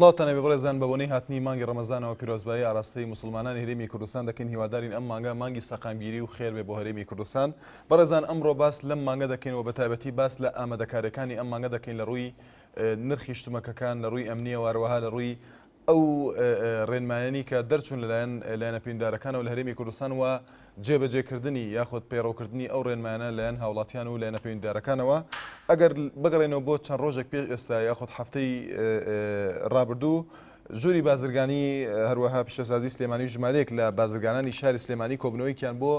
سڵاوتان لێبێ بەڕێزان بەبۆنەی هاتنی مانگی ڕەمەزانەوە پیرۆزبایی ئاراستەی موسڵمانانی هەرێمی کوردستان دەکەین هیوادارین ئەم مانگە مانگی سەقامگیری و خێر بێ بۆ هەرێمی کوردستان بەڕێزان ئەمڕۆ باس لەم مانگە دەکەین و بەتایبەتی باس لە ئامادەکاریەکانی ئەم مانگە دەکەین لە ڕووی نرخی شتومەکەکان لە ڕووی ئەمنیەوە هەروەها لە ڕووی ئەو ڕێنمایانەی کە دەرچوون لەلایەن لایەنە پەیوەندیدارەکانەوە لە هەرێمی کوردستان و جێبەجێکردنی یاخود پەیڕەوکردنی ئەو ڕێنمایانە لەلایەن هاوڵاتیان و لایەنە پەیوەندیدارەکانەوە ئەگەر بگەڕێنەوە بۆ چەند ڕۆژێک پێش ئێستا یاخود هەفتەی ڕابردوو ژووری بازرگانی هەروەها پیشەسازی سلێمانی و ژمارەیەک لە بازرگانانی شاری سلێمانی کۆبنەوەیەکیان بۆ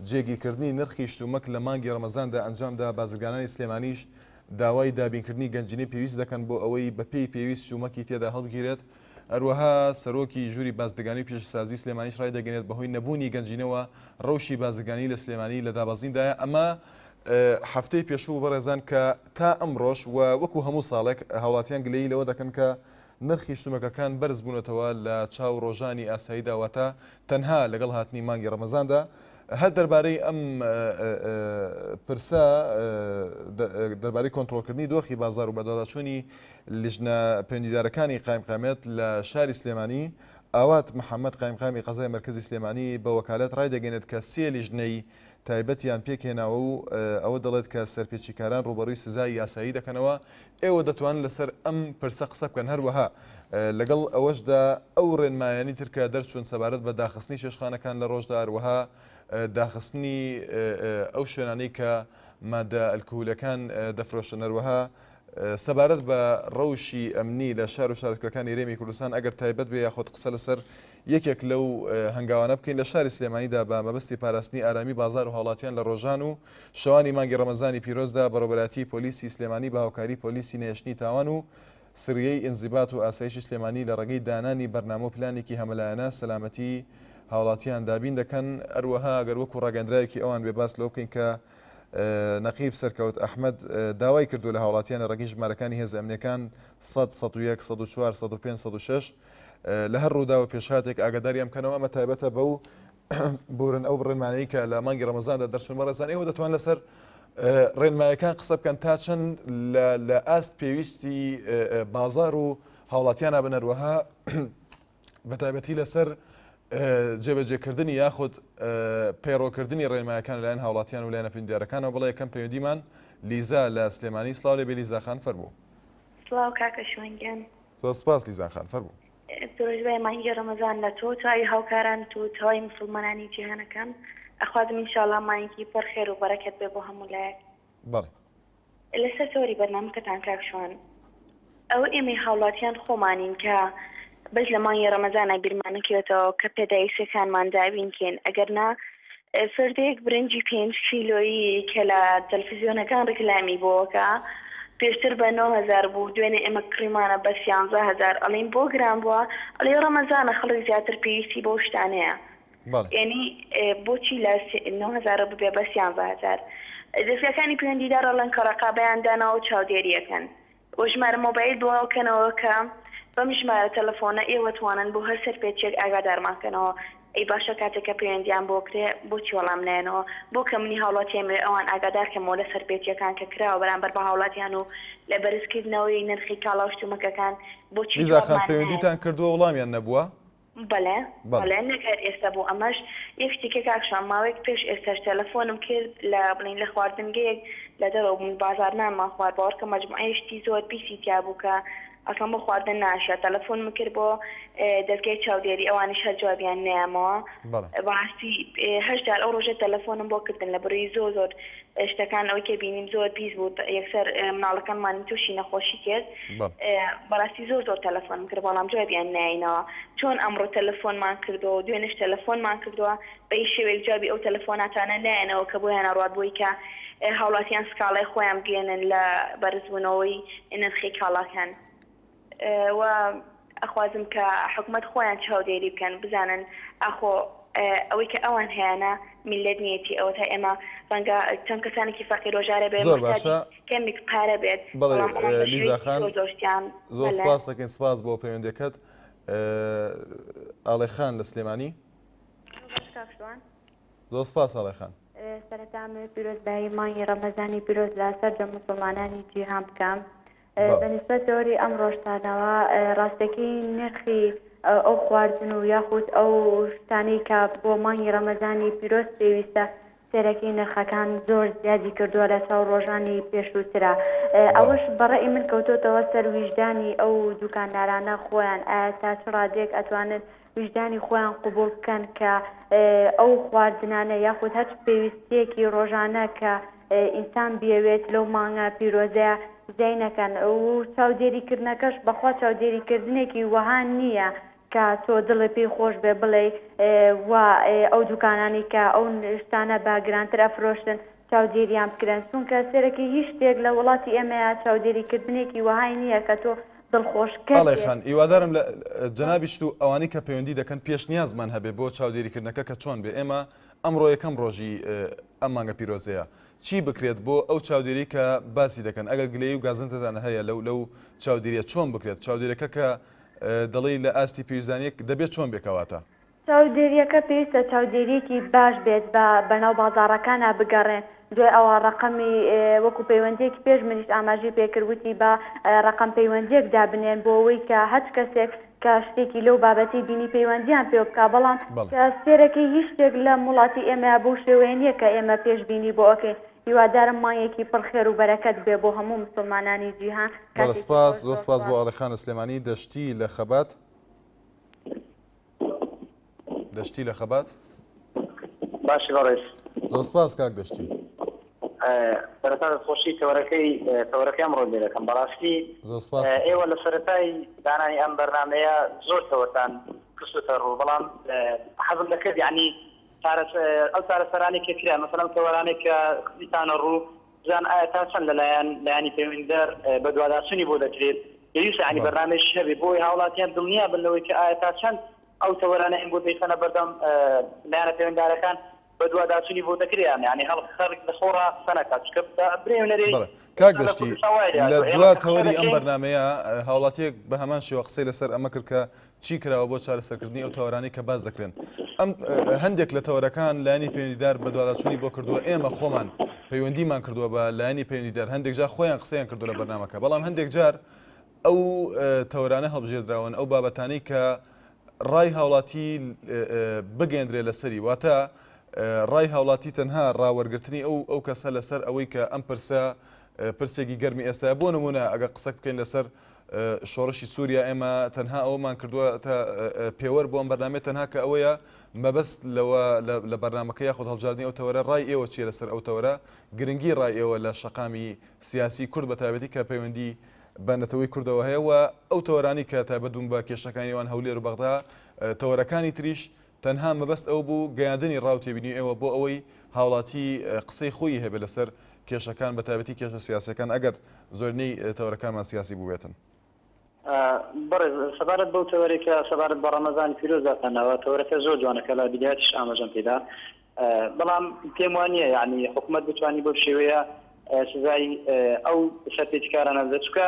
جێگیرکردنی نرخی شتومەک لە مانگی ڕەمەزاندا ئەنجامدا بازرگانانی سلێمانیش داوای دابینکردنی گەنجینەی پێویست دەکەن بۆ ئەوەی بەپێی پێویست شتومەکی تێدا هەڵبگیرێت، هەروەها سەرۆکی ژووری بازرگانی و پیشەسازی سلێمانیش ڕایدەگەیەنێت بەهۆی نەبوونی گەنجینەوە ڕەوشی بازرگانی لە سلێمانی لە دابەزیندایە، ئەمە هەفتەی پێشوو بەڕێزان کە تا ئەمڕۆش و وەکو هەموو ساڵێک هاوڵاتیان گلەیی لەوە دەکەن کە نرخی شتومەکەکان بەرز بوونەتەوە لە چاو ڕۆژانی ئاساییدا واتە تەنها لەگەڵ هاتنی مانگی ڕەمەزاندا. هەر دەربارەی ئەم پرسە دەربارەی کۆنترۆڵکردنی دۆخی بازاڕ و بەدواداچوونی لیژنە پەیوەندیدارەکانی قایمقامیەت لە شاری سلێمانی، ئاوات محەمەد قایمقامی قەزای مەرکەزی سلێمانی بە وەکالەت ڕایدەگەیەنێت کە سێ لیژنەی تایبەتیان پێکهێناوە و ئەوە دەڵێت کە سەرپێچیکاران ڕووبەڕووی سزای یاسایی دەکەنەوە، ئێوە دەتوانن لەسەر ئەم پرسە قسە بکەن، هەروەها لەگەڵ ئەوەشدا ئەو ڕێنمایانەی تر کە دەرچوون سەبارەت بە داخستنی چێشتخانەکان لە ڕۆژدا، هەروەها داخستنی ئەو شوێنانەی کە مادە ئەلکهولەکان دەفرۆشن، هەروەها سەبارەت بە ڕەوشی ئەمنی لە شار و شارۆچکەکانی هەرێمی کوردستان ئەگەر تایبەت بێ یاخود قسە لەسەر یەکێک لەو هەنگاوانە بکەین لە شاری سلێمانیدا بە مەبەستی پاراستنی ئارامی بازار و هاوڵاتیان لە ڕۆژان و شەوانی مانگی ڕەمەزانی پیرۆزدا بەڕێوەبەرایەتی پۆلیسی سلێمانی بە هاوکاری پۆلیسی نەهێشتنی تاوان و سریەی ئینزیبات و ئاسایشی سلێمانی لە ڕێگەی دانانی بەرنامە و پلانێکی هەمەلایەنە سەلامەتی هاوڵاتیان دابین دەکەن هەروەها گەر وەکو ڕاگەندراوێکی ئەوان بێ باس لەوە بکەین کە نەقیب سەرکەوت ئەحمەد داوای کردووە لە هاوڵاتیان لە ڕێگەی ژمارەکانی هێزە ئەمنیەکان 100 101 104 105 106 لە هەر ڕووداو و پێشهاتێک ئاگاداریان بکەنەوە ئەمە تایبەتە بەو بورن ئەو ڕێنمانەی کە لە مانگی ڕەمەزاندا دەرچوون بەڕێزان ئێوە دەتوان لەسەر ڕێنمایەکان قسە بکەن تا چەند لە ئاست پێویستی بازار و هاوڵاتیانە بن هەروەها بە تایبەتی لەسەر جێبەجێکردنی یاخود پەیڕۆکردنی ڕێنمایەکان لەلایەن هاوڵاتیان و لایەنە پەیوەندیدارەکانەوە بڵێ یەکەم پەیوەندیمان لیزا لە سلێمانی سڵاو لێ بێ لیزا خان فەرموو. سڵاو کاکە شوان گیان. زۆر سپاس لیزا خان فەرموو. پیرۆزبای مانگی ڕەمەزان لە تۆ و تەواوی هاوکارانت و تەواوی موسڵمانانی جیهانەکەم ئەخوازم ان شاءاللە مانگی پڕ خێر و بەڕەکەت بێ بۆ هەموو لایەک. بەڵێ. لەسەر تەوەری بەرنامەکەتان کاک شوان ئەوە ئێمەی هاوڵاتیان خۆمانین کە بەس لە مانگی ڕەمەزانا بیرمان نەکەوێتەوە کە پێداویستیەکانمان دابین کەین ئەگەر نا فردەیەک برنجی پێنج کیلۆیی کە لە تەلفزیۆنەکان ڕیکلامی بۆکە پێشتر بە 9000 بوو دوێنێ ئێمە کڕیمانە بە 13000 ئەڵین بۆ گران بووە ئەڵێ ڕەمەزانە خەڵک زیاتر پێویستی بەو شتانەیە یانی بۆچی لە 9000 ببێ بە 13000 دەزگاکانی پەیوەندیدار ئەڵێن کە ڕەقابەیان داناوە و چاودێری ئەکەن و ژمارە مۆبایل بڵاو کەنەوە کە بەم ژمارە تەلەفۆنە ئێوە توانن بۆ هەر سەرپێچیەک ئاگادارمان کەنەوە ئەی باشە کاتێک کە پەیوەندیان بۆ کرێ بۆچی وەڵام نایەنەوە بۆ کە منی هاوڵاتی ئەمەوێ ئەوان ئاگادار کەمەوە لە سەرپێچیەکان کە کراوە بەرامبەر بە هاوڵاتیان و لە بەرزکردنەوەی نرخی کاڵا و شتومەکەکان بۆچی لیزا خان جوابمان نایەن. پەیوەندیتان کردووە وڵامیان نەبووە؟ بەڵێ بەڵێ نەک هەر ئێستا بۆ ئەمەش یەک شتی کە کاک شوان ماوەیەک پێش ئێستاش تەلەفۆنم کرد لە بڵێین لە خواردنگەیەک لە دەرەوە بووین بازاڕ نانمان خوارد باوەڕکە مەجموعەیە شتی زۆر پیسی تیا بوو کە ئەسڵەن بۆ خواردن ناشیا تەلەفۆنم کرد بۆ دەزگای چاودێری ئەوانیش هەر جوابیان نەیامەوە بەڕاستی هەشت جار ئەو ڕۆژە تەلەفۆنم بۆ کردن لە بڕی زۆر زۆر شتەکان ئەوەی کە بینیم زۆر پیس بوو یەکسەر مناڵەکەمانی تووشی نەخۆشی کرد بەڕاستی زۆر زۆر تەلەفۆنم کرد بەڵام جوابیان ناینەوە چۆن ئەمڕۆ تەلەفۆنمان کردەوە و دوێنێش تەلەفۆنمان کردووە بە هیچ شێوەیەک جوابی ئەو تەلەفۆناتانە نایەنەوە کە بۆیان ئەڕوات بۆی کە هاوڵاتیان سکاڵای خۆیان بگەیەنن لە بەرزبوونەوەی نرخی کاڵاکان. و ئەخوازم کە حکومەت خۆیان چاودێری بکەن بزانن ئاخۆ ئەوەی کە ئەوان هەیانە میللەت نیەتی ئەوەتا ئێمە ڕەنگە چەند کەسانێکی فەقیرۆژارە بێ زۆر محتاجی باشە کەمێک پارە بێت بەڵێ بەڵام ئەوان بە لیزا شێوەیەکی خان زۆر زۆر شتیان زۆر بەلێ. سپاس دەکەین سپاس بۆ پەیوەندیەکەت ئاڵێ خان لە سلێمانی باش کاک شوان. زۆر سپاس ئاڵێ خان. سەرەتا ئەمەوێت پیرۆزبایی مانگی ڕەمەزانی پیرۆز لە سەرجەم موسڵمانانی جیهان بکەم. بە نیسبەت تەوەری ئەمڕۆشتانەوە ڕاستەکەی نرخی ئەو خواردن و یاخود ئەو شتانەی کە بۆ مانگی ڕەمەزانی پیرۆز پێویستە سەرەکی نرخەکان زۆر زیادی کردووە لە چاو ڕۆژانی پێشووترا ئەوەش بەڕەئی من کەوتۆتەوە سەر ویژدانی ئەو دوکاندارانە خۆیان ئایا تا چ ڕادەیەک ئەتوانن ویژدانی خۆیان قبوڵ بکەن کە ئەو خواردنانە یاخود هەرچ پێویستیەکی ڕۆژانە کە ئینسان بیەوێت لەو مانگە پیرۆزەیە زیای نەکەن و چاودێری کردنەکەش بەخوا چاودێری کردنێکی وەها نییە کە تۆ دڵێ پێی خۆش بێ بڵێی وا ئەو دوکانانەی کە ئەو شتانە بە گرانتر ئەفرۆشن چاودێریان بکرێن چونکە سەرەکی هیچ شتێک لە وڵاتی ئێمەیا چاودێری کردنێکی وەهای نییە کە تۆ دڵخۆشکەر ئاڵای بێت. خان هیوادارم لە جەنابیشت و ئەوانەی کە پەیوەندی دەکەن پێشنیازمان هەبێ بۆ چاودێریکردنەکە کە چۆن بێ ئێمە ئەمڕۆ یەکەم ڕۆژی ئەم مانگە پیرۆزەیە چی بکرێت بۆ ئەو چاودێری کە باسی دەکەن ئەگەر گلەیی و گازنتەتان هەیە لەو لەو چاودێریە چۆن بکرێت چاودێرەکە کە دەڵێی لە ئاستی پێویستدانیە دەبێت چۆن بێ کەواتە؟ چاودێریەکە پێویستە چاودێریەکی باش بێت بە بەناو بازاڕەکانا بگەڕێن دوای ئەوە ڕەقەمی وەکو پەیوەندیەکی پێش منیش ئاماژەی پێکرد وتی با ڕەقەم پەیوەندیەک دابنێن بۆ ئەوەی کە هەچ کەسێک کە شتێکی لەو بابەتەی بینی پەیوەندیان پێوە بکا بەڵام کە سێرەکەی هیچ شتێک لەم وڵاتی ئێمەیا بەو شێوەیە نیە کە ئێمە پێشبینی بۆ ئەکەین هیوادارم مانگێکی پڕ خێر و بەرەکەت بێ بۆ هەموو مسوڵمانانی جیهان بەڵێ کاتێکی سپاس خۆش زۆر زۆر سپاس بۆ سپاس. ئاڵێ خان لە سلێمانی دەشتی لە خەبات. دەشتی لە خەبات. باشی بەڕێز. زۆر سپاس کاک دەشتی. سەرەتا دەستخۆشی تەوەرەکەی تەوەرەکەی ئەمڕۆ لێ دەکەم بەڕاستی زۆر سپاس دەکەم. ئێوە لە سەرەتای دانانی ئەم بەرنامەیە زۆر تەوەرتان خستووتە ڕوو بەڵام حەزم دەکرد یەعنی ئەو چارەسەرانەی کە کرا مەسەلەن ئەو تەوەرانەی کە خستیتانە ڕوو بزان ئایا تا چەند لەلایەن لایەنی پەیوەندیدار بەدواداچوونی بۆ دەکرێت پێویستە یانی بەرنامەیەکیش هەبێت بۆ ئەوەی هاوڵاتیان دڵنیا بن لەوەی کە ئایا تا چەند ئەو تەوەرانەی بۆ دەیخەنە بەردەم لایەنە پەیوەندارەکان بەدواداچوونی بۆ دەکرێت یان یانی هەڵ خەڵک لە خۆڕا قسە نەکات چونکە برێ و نەرێی بەڵێ کاک ئێستا لە دەشتی کوردستان وای لە لێهاتووە ئێمە دوا کە قسە تەوەری ئەم دەکەین بەرنامەیە هاوڵاتیەک بە هەمان شێوە قسەی لەسەر ئەمە کرد کە چی کراوە بۆ چارەسەرکردنی ئەو تەوەرانەی کە باس دەکرێن؟ ئەم هەندێک لە تەوەرەکان لایەنی پەیوەندیدار بەدواداچوونی بۆ کردووە، ئێمە خۆمان پەیوەندیمان کردووە بە لایەنی پەیوەندیدار، هەندێک جار خۆیان قسەیان کردووە لە بەرنامەکە، بەڵام هەندێک جار ئەو تەوەرانە هەڵبژێردراون، ئەو بابەتانەی کە ڕای هاوڵاتی بگەندرێ لەسەری، واتە ڕای هاوڵاتی تەنها ڕاوەرگرتنی ئەو ئەو کەسە لەسەر ئەوەی کە ئەم پرسە پرسێکی گەرمی ئێستایە، بۆ نمونە ئەگەر قسەک بکەین لەسەر شۆڕشی سووریا ئێمە تەنها ئەوەمان کردووە تا پێوەر بۆ ئەم بەرنامەیە تەنها کە ئەوەیە مەبەست لەوە لە بەرنامەکە یاخود هەڵبژاردنی ئەو تەوەرە ڕای ئێوە چییە لەسەر ئەو تەوەرە گرنگی ڕای ئێوە لە شەقامی سیاسی کورد بە تایبەتی کە پەیوەندی بە نەتەوەی کوردەوە هەیە و ئەو تەوەرانی کە تایبەت بوون بە کێشەکانی نێوان هەولێر و بەغدا تەوەرەکانی تریش تەنها مەبەست ئەوە بوو گەیاندنی ڕا و تێبینی ئێوە بۆ ئەوەی هاوڵاتی قسەی خۆیی هەبێت لەسەر کێشەکان بە تایبەتی کێشە سیاسیەکان ئەگەر زۆرینەی تەوەرەکانمان سیاسی بووبێتن. بەڕێز سەبارەت بەو تەوەرەی کە سەبارەت بە ڕەمەزانی پیرۆز داتان ناوە تەوەرەکە زۆر جوانە کە لە بیدایەتیش ئاماژەم پێدا بەڵام پێم وا نییە یعنی حکومەت بتوانی بەو شێوەیە سزای ئەو سەرپێچیکارانە بدات چونکە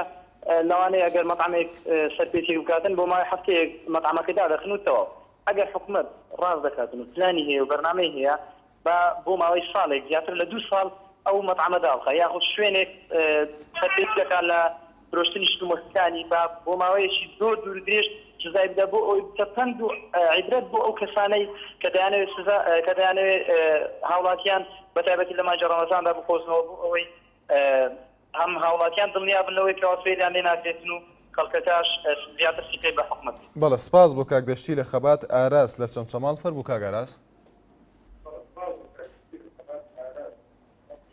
لەوانەیە ئەگەر مەتعەمێک سەرپێچیەک بکاتن بۆ ماوەی هەفتەیەک مەتعەمەکە دادەخن و تەواو ئەگەر حکومەت ڕاست دەکاتن و پلانی هەیە و بەرنامەی هەیە با بۆ ماوەی ساڵێک زیاتر لە دوو ساڵ ئەو مەتعەمە دابخا یاخود شوێنێک سەرپێچی دەکات لە فرۆشتنی شتومەکەکانی با بۆ ماوەیەکی زۆر دوور و درێژ سزای بدا بۆ ئەوەی ببتە پەند و عیبرەت بۆ ئەو کەسانەی کە دەیانەوێت سزا کە دەیانەوێت هاوڵاتیان بە تایبەتی لە مانگی ڕەمەزاندا بقۆزنەوە بۆ ئەوەی هەم هاوڵاتیان دڵنیا بن لەوەی کەوا فێلیان لێ ناکرێتن و خەڵکەکەش زیاتر سیقەی بە حکومەت بێت. بەڵێ سپاس بۆ کاک دەشتی لە خەبات ئاراس لە چەمچەماڵ فەرموو کاک ئاراس.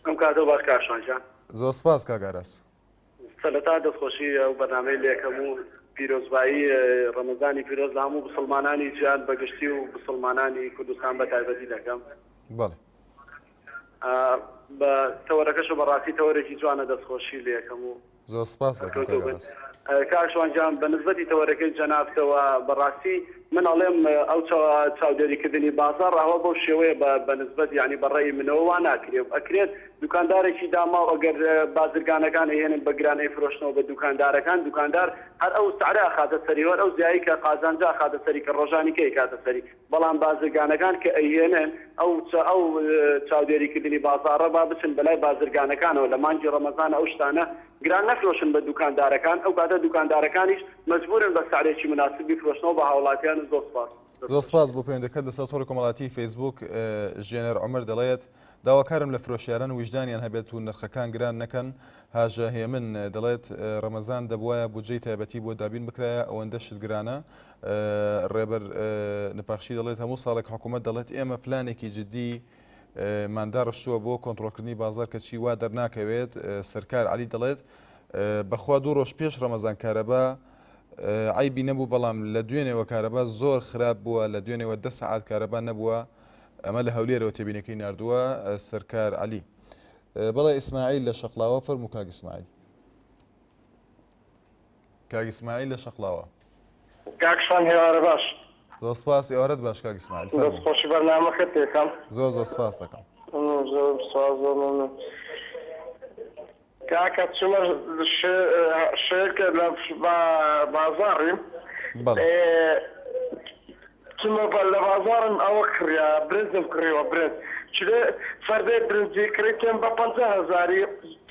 ئەم کاتەو باش کاک شوان گیان. زۆر سپاس کاک ئاراس. سەرەتا دەستخۆشی ئەو بەرنامەی لێکەم و پیرۆزبایی ڕەمەزانی پیرۆز لە هەموو بسڵمانانی جیهان بەگشتی و بسڵمانانی کوردستان بە تایبەتی دەکەم. بەڵێ. بە تەوەرەکەشەوە بەڕاستی تەوەرێکی جوانە دەستخۆشی لێکەم و زۆر سپاس دەکەم کاک ئاراس. کاک شوان گیان بە نسبەتی تەوەرەکەی جەنابتەوە بەڕاستی من ئەڵێم ئەو چاودێری کردنی بازاڕ ئەوە بەو شێوەیە بە بە نسبەت یانی بە ڕەئی منەوە وا ناکرێ ئەکرێت دوکاندارێکی داماو ئەگەر بازرگانەکان ئەیهێنن بە گران ئەیفرۆشنەوە بە دوکاندارەکان دوکاندار هەر ئەو سعرە ئەخاتە سەری هەر ئەو زیایی کە قازانجە ئەخاتە سەری کە ڕۆژانی کە ئەیکاتە سەری بەڵام بازرگانەکان کە ئەیهێنن ئەو ئەو چاودێری کردنی بازاڕە با بچن بەلای بازرگانەکانەوە لە مانگی ڕەمەزان ئەو شتانە. گران نەفرۆشن بە دوکاندارەکان ئەو کاتە دوکاندارەکانیش مەجبورن بە سعرێکی مناسب بیفرۆشنەوە بە هاوڵاتیان و زۆر سپاس. زۆر سپاس بۆ پەیوەندەکەت لەسەر تۆڕی کۆمەڵایەتی فەیسبووک ژێنەر عومەر دەڵێت داواکارم لە فرۆشیاران ویژدانیان هەبێت و نرخەکان گران نەکەن هاژە هێمن دەڵێت ڕەمەزان دەبوایە بودجەی تایبەتی بۆ دابین بکرایە ئەوەندە شت گرانە ڕێبەر نپاخشی دەڵێت هەموو ساڵێک حکوومەت دەڵێت ئێمە پلانێکی جدی مان داڕشتووە بۆ کۆنتڕۆڵکردنی بازاڕ کەچی وا دەرناکەوێت، سەرکار عەلی دەڵێت، بەخوا دوو ڕۆژ پێش ڕەمەزان کارەبا عەیبی نەبوو بەڵام لە دوێنێوە کارەبا زۆر خراپ بووە لە دوێنێوە دە سەعات کارەبا نەبووە ئەمە لە هەولێرەوە تێبینەکەی ناردووە سەرکار عەلی. بەڵێ ئیسماعیل لە شەقڵاوە فەرموو کاک ئیسماعیل. کاک ئیسماعیل لە شەقڵاوە. کاک شوان هێوارە باش. زۆر سپاس ئێوارەت باش کاک ئیسماعیل فەرموو. دەست خۆشی بەرنامەکەت پێکەم. زۆر زۆر سپاس دەکەم. زۆر سپاس زۆر مەمنون. کاکە چومە شێرکە لە بازاڕیم بەڵێ. چمە بە لە بازاڕم ئەوە کڕیا برنجم کڕیوە برنج چلێ فەردەی برنجی کڕیتم بە 50 هەزاری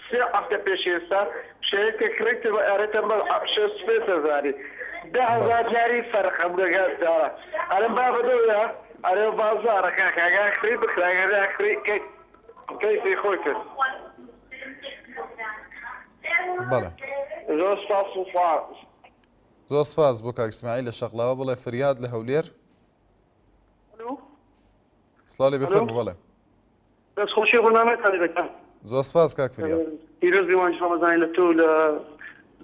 سێ هەفتە پێش ئێستا شەیەکە کڕیتم ئەرێتم بە 65 هەزاری 10 هەزار دیاری فەرقم لەگەڵ دارا ئەرم با بەدەوە ئەرێ بازاڕە کاکە ئەگەر کڕی بکڕە ئەگەر ناکڕی کەیفی خۆی کرد. بەڵێ. زۆر سپاس و خوا. زۆر سپاس بۆ کاک ئیسماعیل لە شەقڵاوە بڵێ فریاد لە هەولێر. سڵاو لێ بێ فەرموو بەڵێ. دەست خۆشی بەرنامەتان لێ دەکەم. زۆر سپاس کاک فریاد. پیرۆز بێ مانگی ڕەمەزانی لە تۆ و لە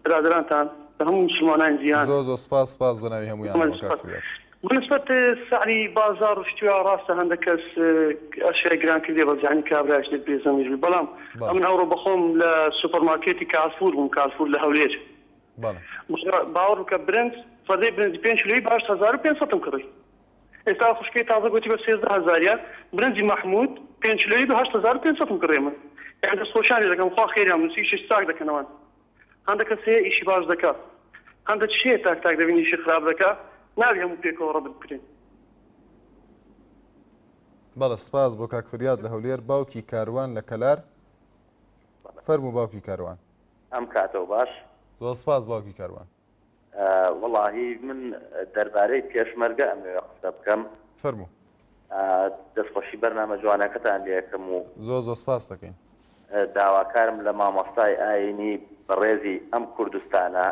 برادەرانتان لە هەموو موسڵمانانی جیهان. زۆر زۆر سپاس سپاس بە ناوی هەموویانەوە کاک فریاد. بەنسبەت سعری بازاڕ و شتی وا ڕاستە هەندە کەس ئەشیای گران کردیە بەس یانی کابرایش نەک بێزەمیش بی بەڵام ئەمن ئەوڕۆ بەخۆم لە سوپەر مارکێتی کارفور بووم کارفور لە هەولێر باوەڕ بکە برنج فەردەی برنجی پێنج کیلۆیی بە 8500م کڕی ئێستا ئەو خوشکەی تازە گۆتی بە 13 هەزاریە برنجی مەحمود پێنج کیلۆیی بە 8500م کڕی من یانی دەستخۆشیان لێ دەکەم خوا خێریان بنوسی ئیشیش چاک دەکەن ئەوان هەندە کەس هەیە ئیشی باش دەکا هەندە چ هەیە تاک تاک دەبینی ئیشی خراپ دەکا نابی هەموو پێکەوە ڕەبت بکرێن. بەڵێ سپاس بۆ کاک فریاد لە هەولێر باوکی کاروان لە کەلار فەرموو باوکی کاروان. ئەم کاتەو باش. زۆر سپاس باوکی کاروان. وەڵاهی من دەربارەی پێشمەرگە ئەمەوێ قسە بکەم. فەرموو. دەستخۆشی بەرنامە جوانەکەتان لێ ئەکەم و. زۆر زۆر سپاست دەکەین. داواکارم لە مامۆستای ئاینی بەڕێزی ئەم کوردستانە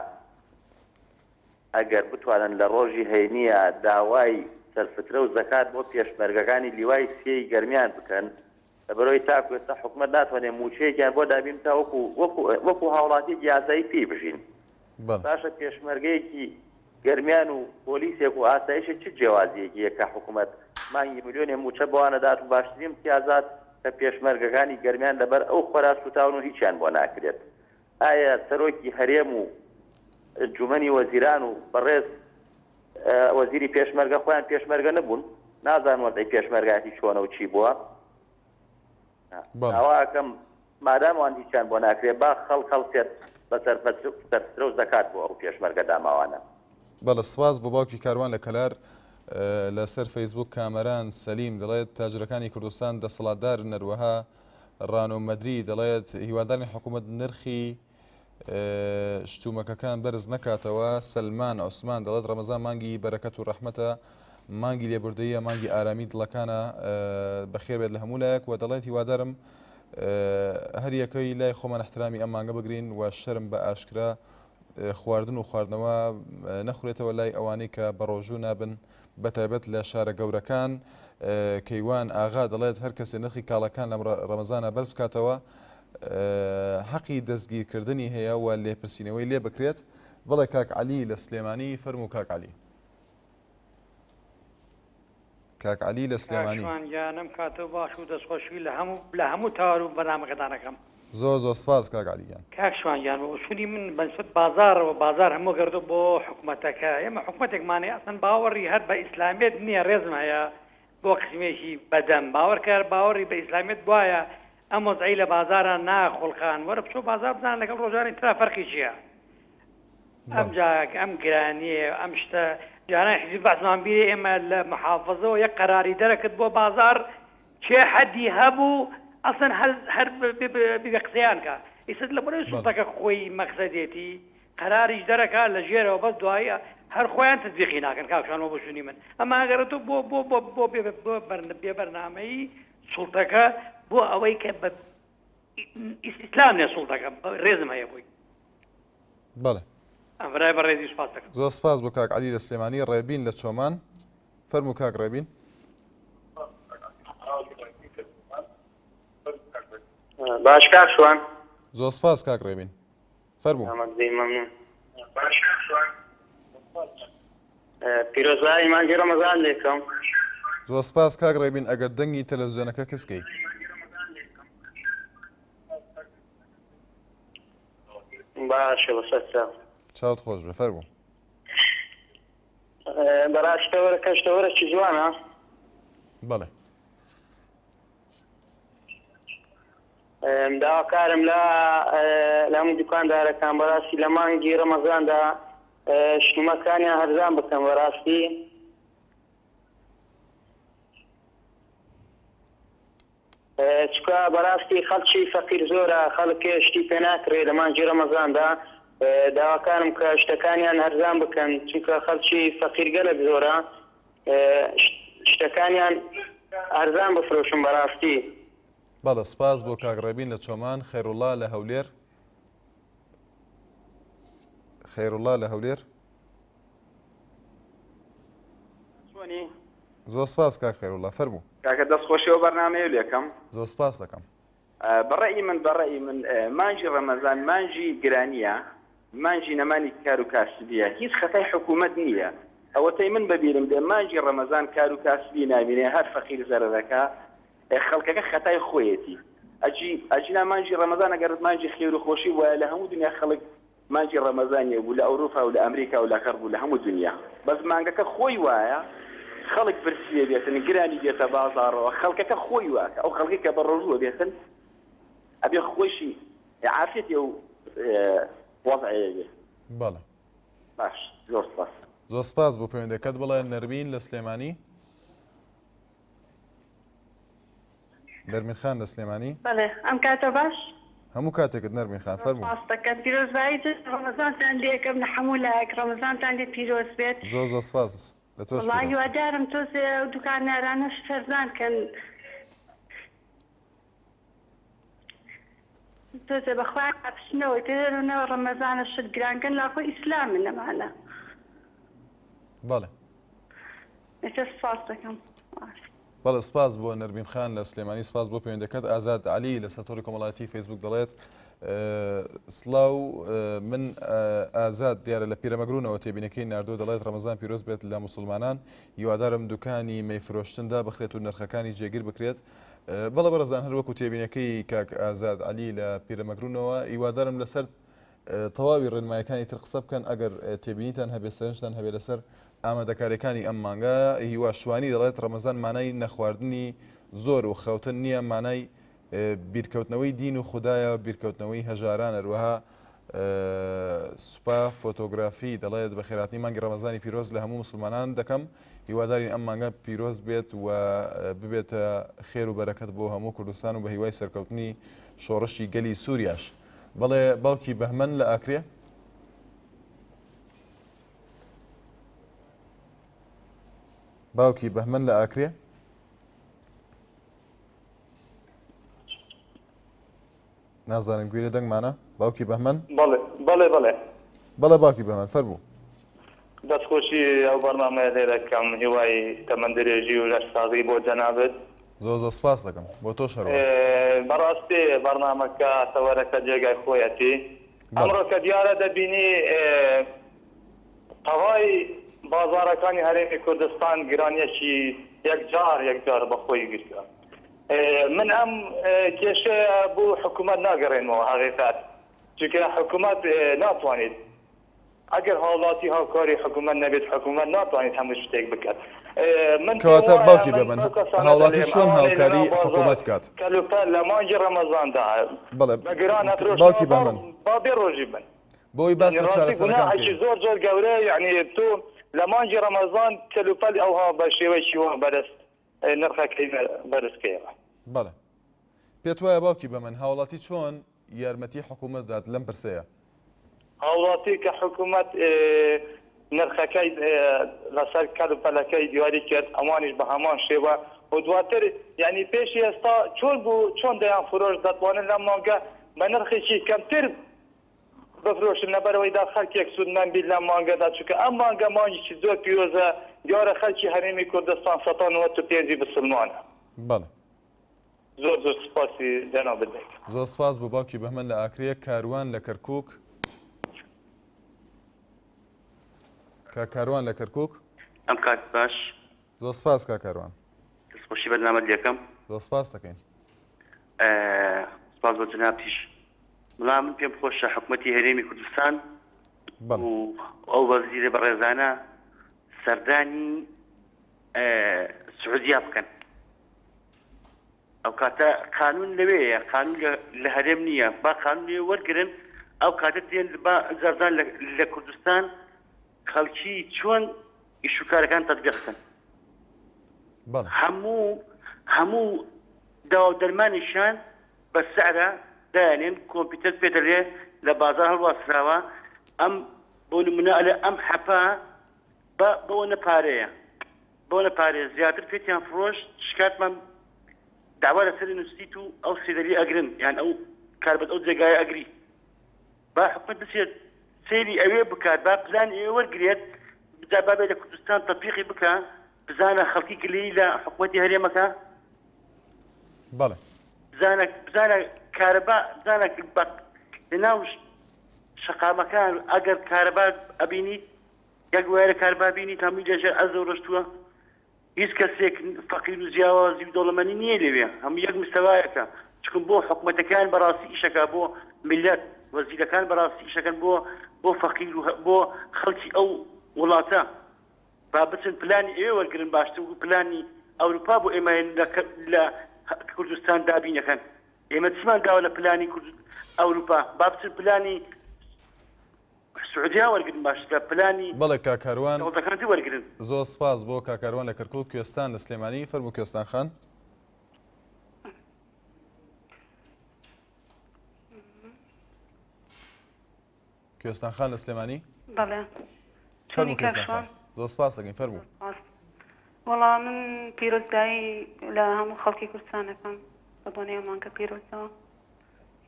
ئەگەر بتوانن لە ڕۆژی هەینیە داوای سەرفترە و زەکات بۆ پێشمەرگەکانی لیوای سێی گەرمیان بکەن لەبەرئەوەی تاکو ئێستا حکومەت ناتوانێت مووچەیەکیان بۆ دابین بکات وەکو وەکو وەکو هاوڵاتیەکی ئاسایی پێی بژین. باشە پێشمەرگەیەکی گەرمیان و پۆلیسێک و ئاسایشێک چ جیاوازیەکی هەیە کە حکومەت مانگی ملیۆنێ مووچە بەوان ئەدات و باشترین امتیازات کە پێشمەرگەکانی گەرمیان لەبەر ئەو خۆرا سوتاون و هیچیان بۆ ناکرێت ئایا سەرۆکی هەرێم و ئەنجومەنی وەزیران و بەڕێز وەزیری پێشمەرگە خۆیان پێشمەرگە نەبوون؟ نازانم وەزعی پێشمەرگایەتی چۆنە و چی بووە. داوا ئەکەم مادام ئەوان هیچیان بۆ ناکرێ با خەڵک هەڵسێت بە سەرفترە و زەکات بۆ ئەو پێشمەرگە داماوانە. بەڵێ سپاس بۆ باوکی کاروان لە کەلار. لەسەر فەیسبووک کامەران سەلیم دەڵێت تاجرەکانی کوردستان دەسەڵاتدارن هەروەها ڕانۆ مەدری دەڵێت هیوادارین حکوومەت نرخی شتومەکەکان بەرز نەکاتەوە. سەلمان عوسمان دەڵێت ڕەمەزان مانگی بەرەکەت و ڕەحمەتە، مانگی لێبوردەییە، مانگی ئارامی دڵەکانە، بەخێر بێت لە هەموو لایەک و دەڵێت هیوادارم هەریەکەی لای خۆمان احترامی ئەم مانگە بگرین و شەرم بە ئاشکرا خواردن و خواردنەوە نەخورێتەوە لای ئەوانەی کە بەڕۆژوو نابن بەتایبەت لە شارە گەورەکان. کەیوان ئاغا دەڵێت هەر کەسێ نرخی کاڵاکان لەم ڕەمەزانە بەرز بکاتەوە حەقی دەستگیرکردنی هەیە و لێپرسینەوەی لێ بکرێت. بەڵێ کاک عەلی لە سلێمانی فەرموو کاک عەلی. کاک عەلی لە کاک سلێمانی. شوان گیان ئەم کاتەو باش و دەستخۆشی لە هەموو لە هەموو تاوەر و بەرنامەکەتان ئەکەم. زۆر زۆر سپاس کاک عەلی گیان. کاک شوان گیان بە ئوسولی من بە نسبەت بازاڕەوە بازاڕ هەموو گەردوە بۆ حکومەتەکە ئێمە حکومەتێکمان هەیە ئەسڵەن باوەڕی هەر بە ئیسلامیەت نیە ڕێزم هەیە بۆ قسمێکی بەدەم باوەڕ کە هەر باوەڕی بە ئیسلامیەت بوایە ئەم وەزعەی لە بازاڕا ناخوڵقان وەرە بچۆ بازاڕ بزانە لەگەڵ ڕۆژانی ترا فەرقی چیە ئەم جا ئەم گرانیە ئەم شتە جاران حیزبی بەعسمان بیرێ ئێمە لە محافزەوە یەک قەراری دەرەکرد بۆ بازاڕ کێ حەدی هەبوو ئەسڵەن هەر هەر بێ قسەیان کا. ئیستا لە بەرەی سوڵتەکە خۆی مەقسەدێتی قەراریش دەرەکا لە ژێرەوە بەس دوایی هەر خۆیان تەتبیقی ناکەن کاک شوان بۆ بۆچوونی من ئەمە ئەگەر تۆ بۆ بۆ بۆ بۆ بێ بۆ بێ بەرنامەیی سوڵتەکە بۆ ئەوەی کە بە ئیسلام نیە سوڵتەکە ڕێزم هەیە بۆی. بەڵێ. ئەم برای بەڕێزی سوپاس دەکەم. زۆر سپاس بۆ کاک عەلی لە سلێمانی. ڕێبین لە چۆمان. فەرموو کاک ڕێبین. باش کاک شوان. زۆر سپاس کاک ڕێبین. فەرموو. ئەمەت بی مەمنون. باش کاک شوان. پیرۆزبایی مانگی ڕەمەزان لێکەم. زۆر سپاس کاک ڕێبین ئەگەر دەنگی تەلەڤزیۆنەکە کز کەی. باشە بەسەر چاو. چاوت خۆش بێ فەرموو. بەڕاستی تەوەرەکەش تەوەرەکی جوانە. بەڵێ. داواکارم لە لە هەموو دوکاندارەکان بەڕاستی لە مانگی ڕەمەزاندا شتومەکانیان هەرزان بکەن بەڕاستی چکە بەڕاستی خەڵکی فەقیر زۆرە خەڵک شتی پێ ناکرێ لە مانگی ڕەمەزاندا داواکارم کە شتەکانیان هەرزان بکەن چونکە خەڵکی فەقیر گەلک زۆرە شتەکانیان ئەرزان بفرۆشن بەڕاستی. بەڵێ سپاس بۆ کاک ڕێبین لە چۆمان، خەیروڵا لە هەولێر. خەیروڵا لە هەولێر. چۆنی؟ زۆر سپاس کاک خەیروڵا فەرموو. کاکە دەست خۆشی ئەو بەرنامەیە لێکەم. زۆر سپاس دەکەم. بەڕەئی من بەڕەئی من مانگی ڕەمەزان مانگی گرانیە مانگی نەمانی کار و کاسبیە هیچ خەتای حکومەت نیە ئەوەتەی من بەبیرم دێ مانگی ڕەمەزان کار و کاسبی نامینێ هەر فەقیر زەرەرەکا خەڵکەکە خەتای خۆیەتی ئەجی ئەجینا مانگی ڕەمەزان ئەگەر مانگی خێر و خۆشی بوایە لە هەموو دنیا خەڵک مانگی ڕەمەزان یە بوو لە ئەوروپا و لە ئەمریکا و لە غەرب و لە هەموو دنیا بەس مانگەکە خۆی وایە خەڵک برسیە بێتن گرانی دێتە بازاڕەوە خەڵکەکە خۆی واکە ئەو خەڵکی کە بە ڕۆژووە بێتن ئەبێ خۆیشی عافیەتی ئەو وەزعەیە بێ. بەڵێ. باش زۆر سپاس. زۆر سپاس بۆ پەیوەندەکەت بڵێ نەرمین لە سلێمانی. نەرمین خان لە سلێمانی. بەڵێ ئەم کاتە باش. هەموو کاتێکت نەرمین خان فەرموو. سپاس دەکەم پیرۆزبایی جەژنی ڕەمەزانتان لێ ئەکەم لە حەموو لایەک ڕەمەزانتان لێ پیرۆز بێت. زۆر زۆر سپاس لە تۆش وەڵا پیرۆز بێت. هیوادارم تۆزێ ئەو دوکاندارانەش سەردان کەن تۆزێ بە خۆیان بچنەوە تێرونەوە ڕەمەزانە شت گران کەن لاخۆ ئیسلامن ئەمانە. بەڵێ. ئیتر سپاس دەکەم. بەڵێ سپاس بۆ نەرمین خان لە سلێمانی سپاس بۆ پەیوەندەکەت ئازاد عەلی لەسەر تۆڕی کۆمەڵایەتی فەیسبوک دەڵێت سڵاو من ئازاد دیارە لە پیرەمەگرونەوە تێبینەکەی ناردووە دەڵێت ڕەمەزان پیرۆز بێت لە موسڵمانان هیوادارم دوکانی مەی فرۆشتن دابخرێت و نرخەکانی جێگیر بکرێت بەڵێ بەڕێزان هەر وەکو تێبینەکەی کاک ئازاد عەلی لە پیرەمەگرونەوە هیوادارم لەسەر تەواوی ڕێنمایەکانی تر قسە بکەن ئەگەر تێبینیتان هەبێ سەرنجتان هەبێ لەسەر ئامادەکاریەکانی ئەم مانگە هیوا شوانی دەڵێت ڕەمەزان مانای نەخواردنی زۆر و خەوتن نییە مانای بیرکەوتنەوەی دین و خودایە بیرکەوتنەوەی هەژاران هەروەها سوپا فۆتۆگرافی دەڵێت بەخێراتنی مانگی ڕەمەزانی پیرۆز لە هەموو مسلمانان دەکەم هیوادارین ئەم مانگە پیرۆز بێت و ببێتە خێر و بەرەکەت بۆ هەموو کوردستان و بە هیوای سەرکەوتنی شۆڕشی گەلی سووریاش. بەڵێ باوکی بەهمەن لە ئاکرێ. باوکی بەهمەن لە ئاکرێ. نازانم گوێ لە دەنگمانە باوکی بەهمەن بەڵێ بەڵێ بەڵێ بەڵێ باوکی بەهمەن فەرموو. دەستخۆشی ئەو بەرنامەیە لێ دەکەم هیوای تەمەن درێژی و لەش ساغی بۆ جەنابت. زۆر زۆر سپاس دەکەم بۆ تۆش هەروا. بەڕاستی بەرنامەکە تەوەرەکە جێگای خۆیەتی ئەمڕۆ کە دیارە دەبینی تەوای بازارەکانی هەرێمی کوردستان گرانیەکی یەکجار یەکجار بەخۆی گرتوە من ئەم کێشەیە بۆ حکومەت ناگەڕێنمەوە هەقیقەت چونکە حکومەت ناتوانێت ئەگەر هاوڵاتی هاوکاری حکومەت نەبێت حکومەت ناتوانێت هەموو شتێک بکات من پێم کەواتە وایە باوکی من بەمن بەو کەسانە هاوڵاتی دەلێم چۆن ئەوانەی هاوکاری لەناو بازاڕ حکومەت بکات؟ کەلوپەل لە مانگی ڕەمەزاندا بەڵێ بە گران ئەفرۆشنەوە باوکی با بەمن با بێ ڕۆژی بن بۆی باس یعنی لە ڕاستی چارەسەرەکان گوناحێکی بکەین. زۆر زۆر گەورەیە یعنی تۆ لە مانگی ڕەمەزان کەلوپەل ئەوها بە شێوەیەکی وا بەرز نرخەکەی بەرز کەیەوە. بەڵێ پێت وایە باوکی بەمن هاوڵاتی چۆن. یارمەتی حکوومەت بدات لەم پرسەیە؟ هاوڵاتی کە حکوومەت نرخەکەی لەسەر کەل و پەلەکەی دیاری کرد ئەوانیش بە هەمان شێوە و دواتر یانی پێشی ئێستا چۆن بوو چۆن دەیان فرۆشت دەتوانن لەم مانگە بە نرخێکی کەمتر بفرۆشن لەبەرئەوەی دا خەلکێک سوودمەند بیت لەم مانگەدا چونکە ئەم مانگە مانگێکی زۆر پیرۆزە دیارە خەلکی هەرێمی کوردستان سەتا 95 ی بسلمانە. بەڵێ. زۆر زۆر سوپاسی جەنابت دەکەم. زۆر سپاس بۆ باوکی بەهمەن لە ئاکرێ، کاروان لە کەرکوک. کاک کاروان لە کەرکوک. ئەم کات باش. زۆر سپاس کاک کاروان. دەستخۆشی بەرنامەت لێکەم. زۆر سپاس دەکەین. سپاس بۆ جەنابتیش. بەڵام من پێم خۆشە حکومەتی هەرێمی کوردستان و ئەو وەزیرە بەڕێزانە سەردانی سعودیا بکەن. ئەو کاتە قانون لەوێیە قانون لە هەرێم نییە با قانون لێ وەرگن ئەو کاتە دێن با زەردان لە کوردستان خەڵکی چۆن ئیش و کارەکان تەتبیق بکەن هەموو هەموو داوا و دەرمانیشیان بە سعرە دایانێن کۆمپیوتەر پێ دەلێ لە بازار هەڵواسراوە ئەم بۆ نمونە ئەلێ ئەم حەپە بە بەوەنە پارەیە بەوەنە پارەیە زیاتر پێتیان فرۆشت شکاتمان داوا لەسەری نووسیت و ئەو سێدەری ئەگرن یان ئەو کاربەت ئەو جێگایە ئەگری با حکومەت بچێت سەیری ئەوێ بکات با پلانی ئەوێ وەرگرێت جا با بێ لە کوردستان تەتبیقی بکا بزانە خەڵکی گلەیی لە حکومەتی هەرێمەکە بەڵێ بزانە بزانە کارەبا بزانە بە لەناو شەقامەکان ئەگەر کارەبا ئەبینیت یەک وایرە کاربا بینیت هەمووی لەژێر ئەرزەوە ڕۆشتووە هیچ کەسێک فەقیر و جیاوازی و دەوڵەمەنی نییە لەوێ هەموو یەک مستەوایەکە چکم بۆ حکومەتەکان بەڕاستی ئیشەکە بۆ میلەت وەزیرەکان بەڕاستی ئیشەکەن بۆ بۆ فەقیر و بۆ خەڵکی ئەو وڵاتە با بچن پلانی ئەوێ وەرگرن باشتر وەکو پلانی ئەوروپا بۆ ئێمە لە کوردستان دابینەکەن ئێمە چیمان داوە لە پلانی ئەوروپا با بچن پلانی سعودیا وەرگرن باشترە پلانی بەڵێ کاک کاروان دەوڵەتەکان تر وەرگرن. زۆر سپاس بۆ کاک کاروان لە کەرکوک کوێستان لە سلێمانی فەرموو کوێستان خان. کوێستان خان لە سلێمانی. بەڵێ فەرموو کوێستان خان زۆر سپاس دەکەین فەرموو. وەڵا من پیرۆزبایی لە هەموو خەڵکی کوردستان ئەکەم بە بۆنەی ئەم مانگە پیرۆزەوە.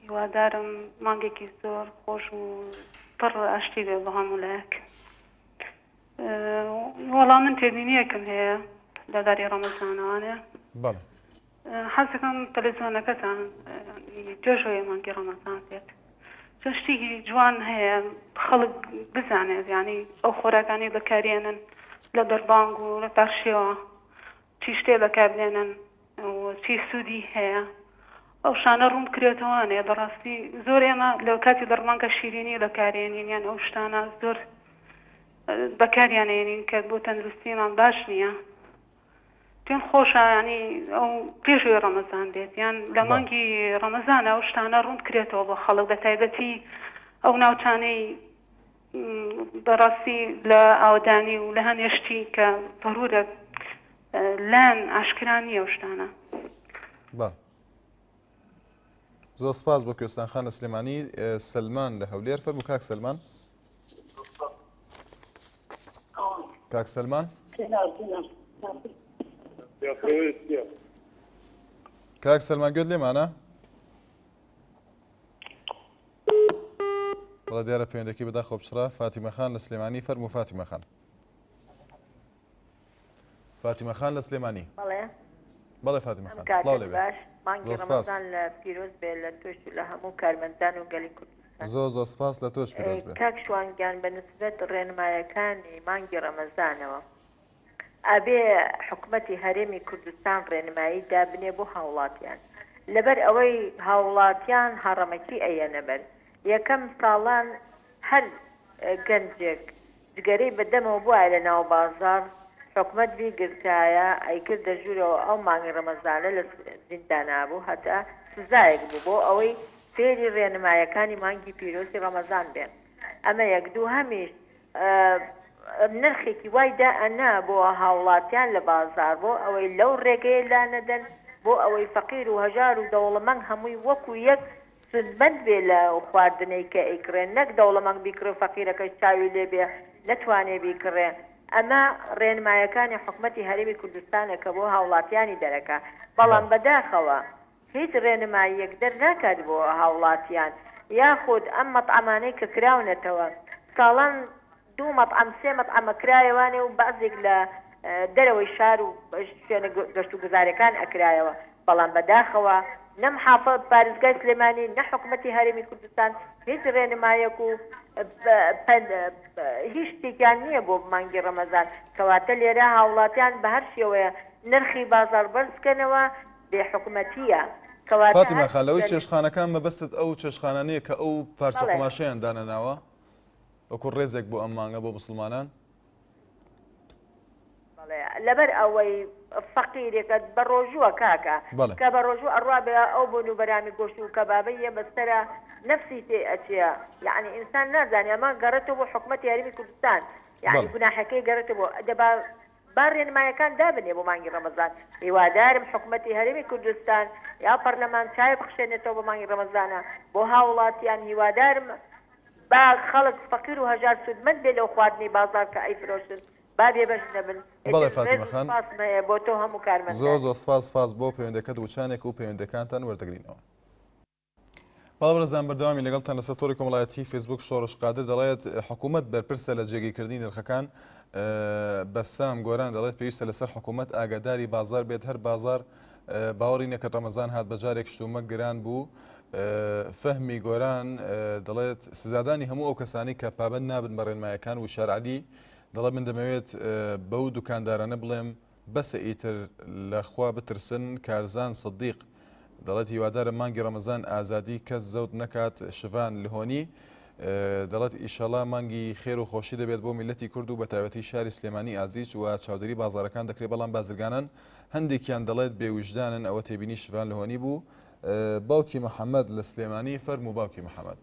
هیوادارم مانگێکی زۆر خۆش و پڕ ئاشتی بێ بۆ هەموو لایەک. وەڵا من تێبینیەکم هەیە لەبارەی ڕەمەزانەوانێ. بەڵێ. حەز دەکەم تەلەڤیزیۆنەکەتان پێش ئەوەی مانگی ڕەمەزان بێت چەند شتێکی جوان هەیە خەڵک بزانێت یانی ئەو خۆراکانەی بەکارێنن لە بەربانگ و لە پارشێوە چی شتێ بەکاربێنن و چی سوودی هەیە ئەو شانە ڕوون بکرێتەوانێ بەڕاستی زۆر ئێمە لە کاتی بەربانگە شیرینی بەکارێنین یان ئەو شتانە زۆر بەکاریانێنین کە بۆ تەندروستیمان باش نییە پێم خۆشە ینی ئەو پێشوی ڕەمەزان بێت یان لە مانگی ڕەمەزانە ئەو شتانە ڕوون بکرێتەوە بۆ خەڵک بە تایبەتی ئەو ناوچانەی بەڕاستی لە ئاوەدانی و لە هەنێ شتی کە ضرورە لایان ئاشکرا نییە ئەو شتانە. بەڵێ. زۆر سپاس بۆ کوێستان خان لە سلێمانی، سەلمان لە هەولێر. فەرموو کاک سەلمان. کاک سەلمان. کاک سەلمان گوێت لێمانە؟ بەڵێ دیارە پەیوەندەکەی بەداخەوە پچڕا. فاتیمە خان لە سلێمانی فەرموو فاتیمە خان. فاتیمە خان لە سلێمانی. بەڵێ. بەڵێ فاتیمە خان. سڵاو لێ بێ. باش مانگی ڕەمەزان لە پیرۆز بێ لە تۆش و لە هەموو کارمەندان و گەلی کوردستان. زۆر زۆر سپاس لە تۆش پیرۆز بێ. کاک شوان گیان بە نسبەت ڕێنمایەکانی مانگی ڕەمەزانەوە ئەبێ حکومەتی هەرێمی کوردستان ڕێنمایی دابنێ بۆ هاوڵاتیان لەبەر ئەوەی هاوڵاتیان هەڕەمەکی ئەیەنە بەر یەکەم ساڵان هەر گەنجێک جگەرەی بە دەمەوە بوایە لە ناو بازاڕ حکومەت بیگرتایە ئەیکردە ژوورەوە ئەو مانگی ڕەمەزانە لە زیندانا بوو هەتا سزایەک بوو بۆ ئەوەی فێری ڕێنمایەکانی مانگی پیرۆزی ڕەمەزان بێ ئەمە یەک دووهەمیش نرخێکی وای دائەنا بۆ هاوڵاتیان لە بازاڕ بۆ ئەوەی لەو ڕێگەیە لانەدەن بۆ ئەوەی فەقیر و هەژار و دەوڵەمەنگ هەمووی وەکو یەک. سوودمەند بێ لە خواردنەی کە ئەیکڕێ نەک دەوڵەمەند بیکڕێ و فەقیرەکەش چاوی لێ بێ نەتوانێ بیکڕێ ئەمە ڕێنمایەکانی حکومەتی هەرێمی کوردستانە کە بۆ هاوڵاتیانی دەرەکا بەڵام بەداخەوە هیچ ڕێنماییەک دەرناکات بۆ هاوڵاتیان یاخود ئەم مەتعەمانەی کە کراونەتەوە ساڵان دوو مەتعەم سێ مەتعەمە کرایەوانێ و بەعزێک لە دەرەوەی شار و شوێنە گەشت و گوزارەکان ئەکرایەوە بەڵام بەداخەوە نە محافە پارێزگای سلێمانی نە حکومەتی هەرێمی کوردستان هیچ ڕێنمایەک و هیچ شتێکیان نییە بۆ مانگی ڕەمەزان کەواتە لێرە هاوڵاتیان بە هەر شێوەیە نرخی بازاڕ بەرزکەنەوە بێ حکومەتییە کەواتە فاتیمە هەر خان لەوەی شوێنێک چێشتخانەکان مەبەستت ئەو چێشتخانانەیە کە ئەو پارچە بەڵێ. قوماشەیان دانەناوە وەکو ڕێزێک بۆ ئەم مانگە بۆ موسڵمانان؟ بەڵێ لەبەر ئەوەی فەقیرێکە بە ڕۆژووە کاکە بەڵێ. کە بە ڕۆژوو ئەڕوا بێ ئەو بۆن و بەرامی گۆشت و کەبابەی یە بەسەرە نەفسی تێ ئەچێ یەعنی ئینسان نازانێ ئەمە گەڕێتەوە بۆ حکومەتی هەرێمی کوردستان یەعنی بەڵێ. گوناحەکەی گەڕێتەوە بۆ دەبا با رێنمایەکان دابنێ بۆ مانگی رەمەزان، هیوادارم حکومەتی هەرێمی کوردستان یا پەرلەمان چاوێ بخشێنێتەوە بۆ مانگی رەمەزانە بۆ هاوڵاتیان، هیوادارم با خەڵک فەقیر و هەژار سوودمەند بێ لەو خواردنەی بازاڕ کە ئەیفرۆشن با بێبەش نەبن، بەڵێ ئیتر ڕێز فاتیمە و خان. سوپاسم هەیە بۆ تۆ هەموو زۆر کارمەندان. زۆر سپاس سپاس بۆ پەیوەندەکەت وچانێک و پەیوەندەکانتان وەردەگرینەوە. بەڵێ بەڕێزان بەردەوامی لەگەڵتان لەسەر تۆڕی کۆمەڵایەتی فەیسبوک شۆڕش قادر دەڵێت حکوومەت بەرپرسە لە جێگیرکردنی نرخەکان بەسام گۆران دەڵێت پێویستە لەسەر حکوومەت ئاگاداری بازار بێت هەر بازار باوەڕی نەکرد ڕەمەزان هات بە جارێک شتومەک گران بوو فەهمی گۆران دەڵێت سزادانی هەموو ئەو کەسانی کە پابند نابن بە ڕێنمایەکان و شارعلی دەڵێت من دەمەوێت بەو دوکاندارانە بڵێم بەسە ئیتر لە خوا بترسن کارزان سدیق دەڵێت هیوادارم مانگی ڕەمەزان ئازادی کەس زەوت نەکات شڤان لهۆنی دەڵێت ئیشەڵا مانگی خێر و خۆشی دەبێت بۆ میللەتی کورد و بەتایبەتی شاری سلێمانی ئازیز و چاودێری بازاڕەکان دەکرێت بەڵام بازرگانان هەندێکیان دەڵێت بێ ویژدانن ئەوە تێبینی شڤان لهۆنی بوو باوکی محەممەد لە سلێمانی فەرموو باوکی محەممەد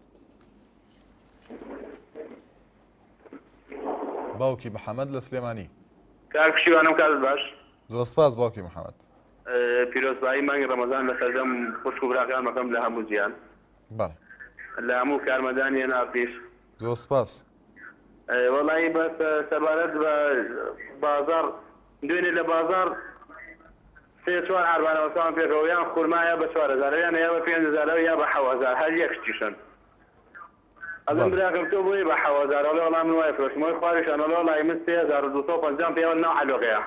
باوکی محەمەد لە سلێمانی. کاک پشتیوانم کاتت باش. زۆر سپاس باوکی محەمەد. پیرۆزبایی مانگی ڕەمەزان لە سەرجەم خوشک و براکانم ئەکەم لە هەموو جیهان. بەڵێ. لە هەموو کارمەندانی ئێن ئاڕ تیش. زۆر سپاس. وەڵایی بەس سەبارەت بە بازاڕ دوێنێ لە بازاڕ سێ چوار عاربانە وەستاون پێکەوە یان خورمایە بە 4000 یان یا بە 5000 یا بە 7000 هەر یەک شتیشن. ئەڵێم براکەم تۆ بۆیە بە حەوهەزار ئەڵێ وەڵا من وای فرۆشتم ئەوەی خواریشان ئەڵێ وەڵایی من 3250 م پێیەوە لەناو عەلۆقەیە.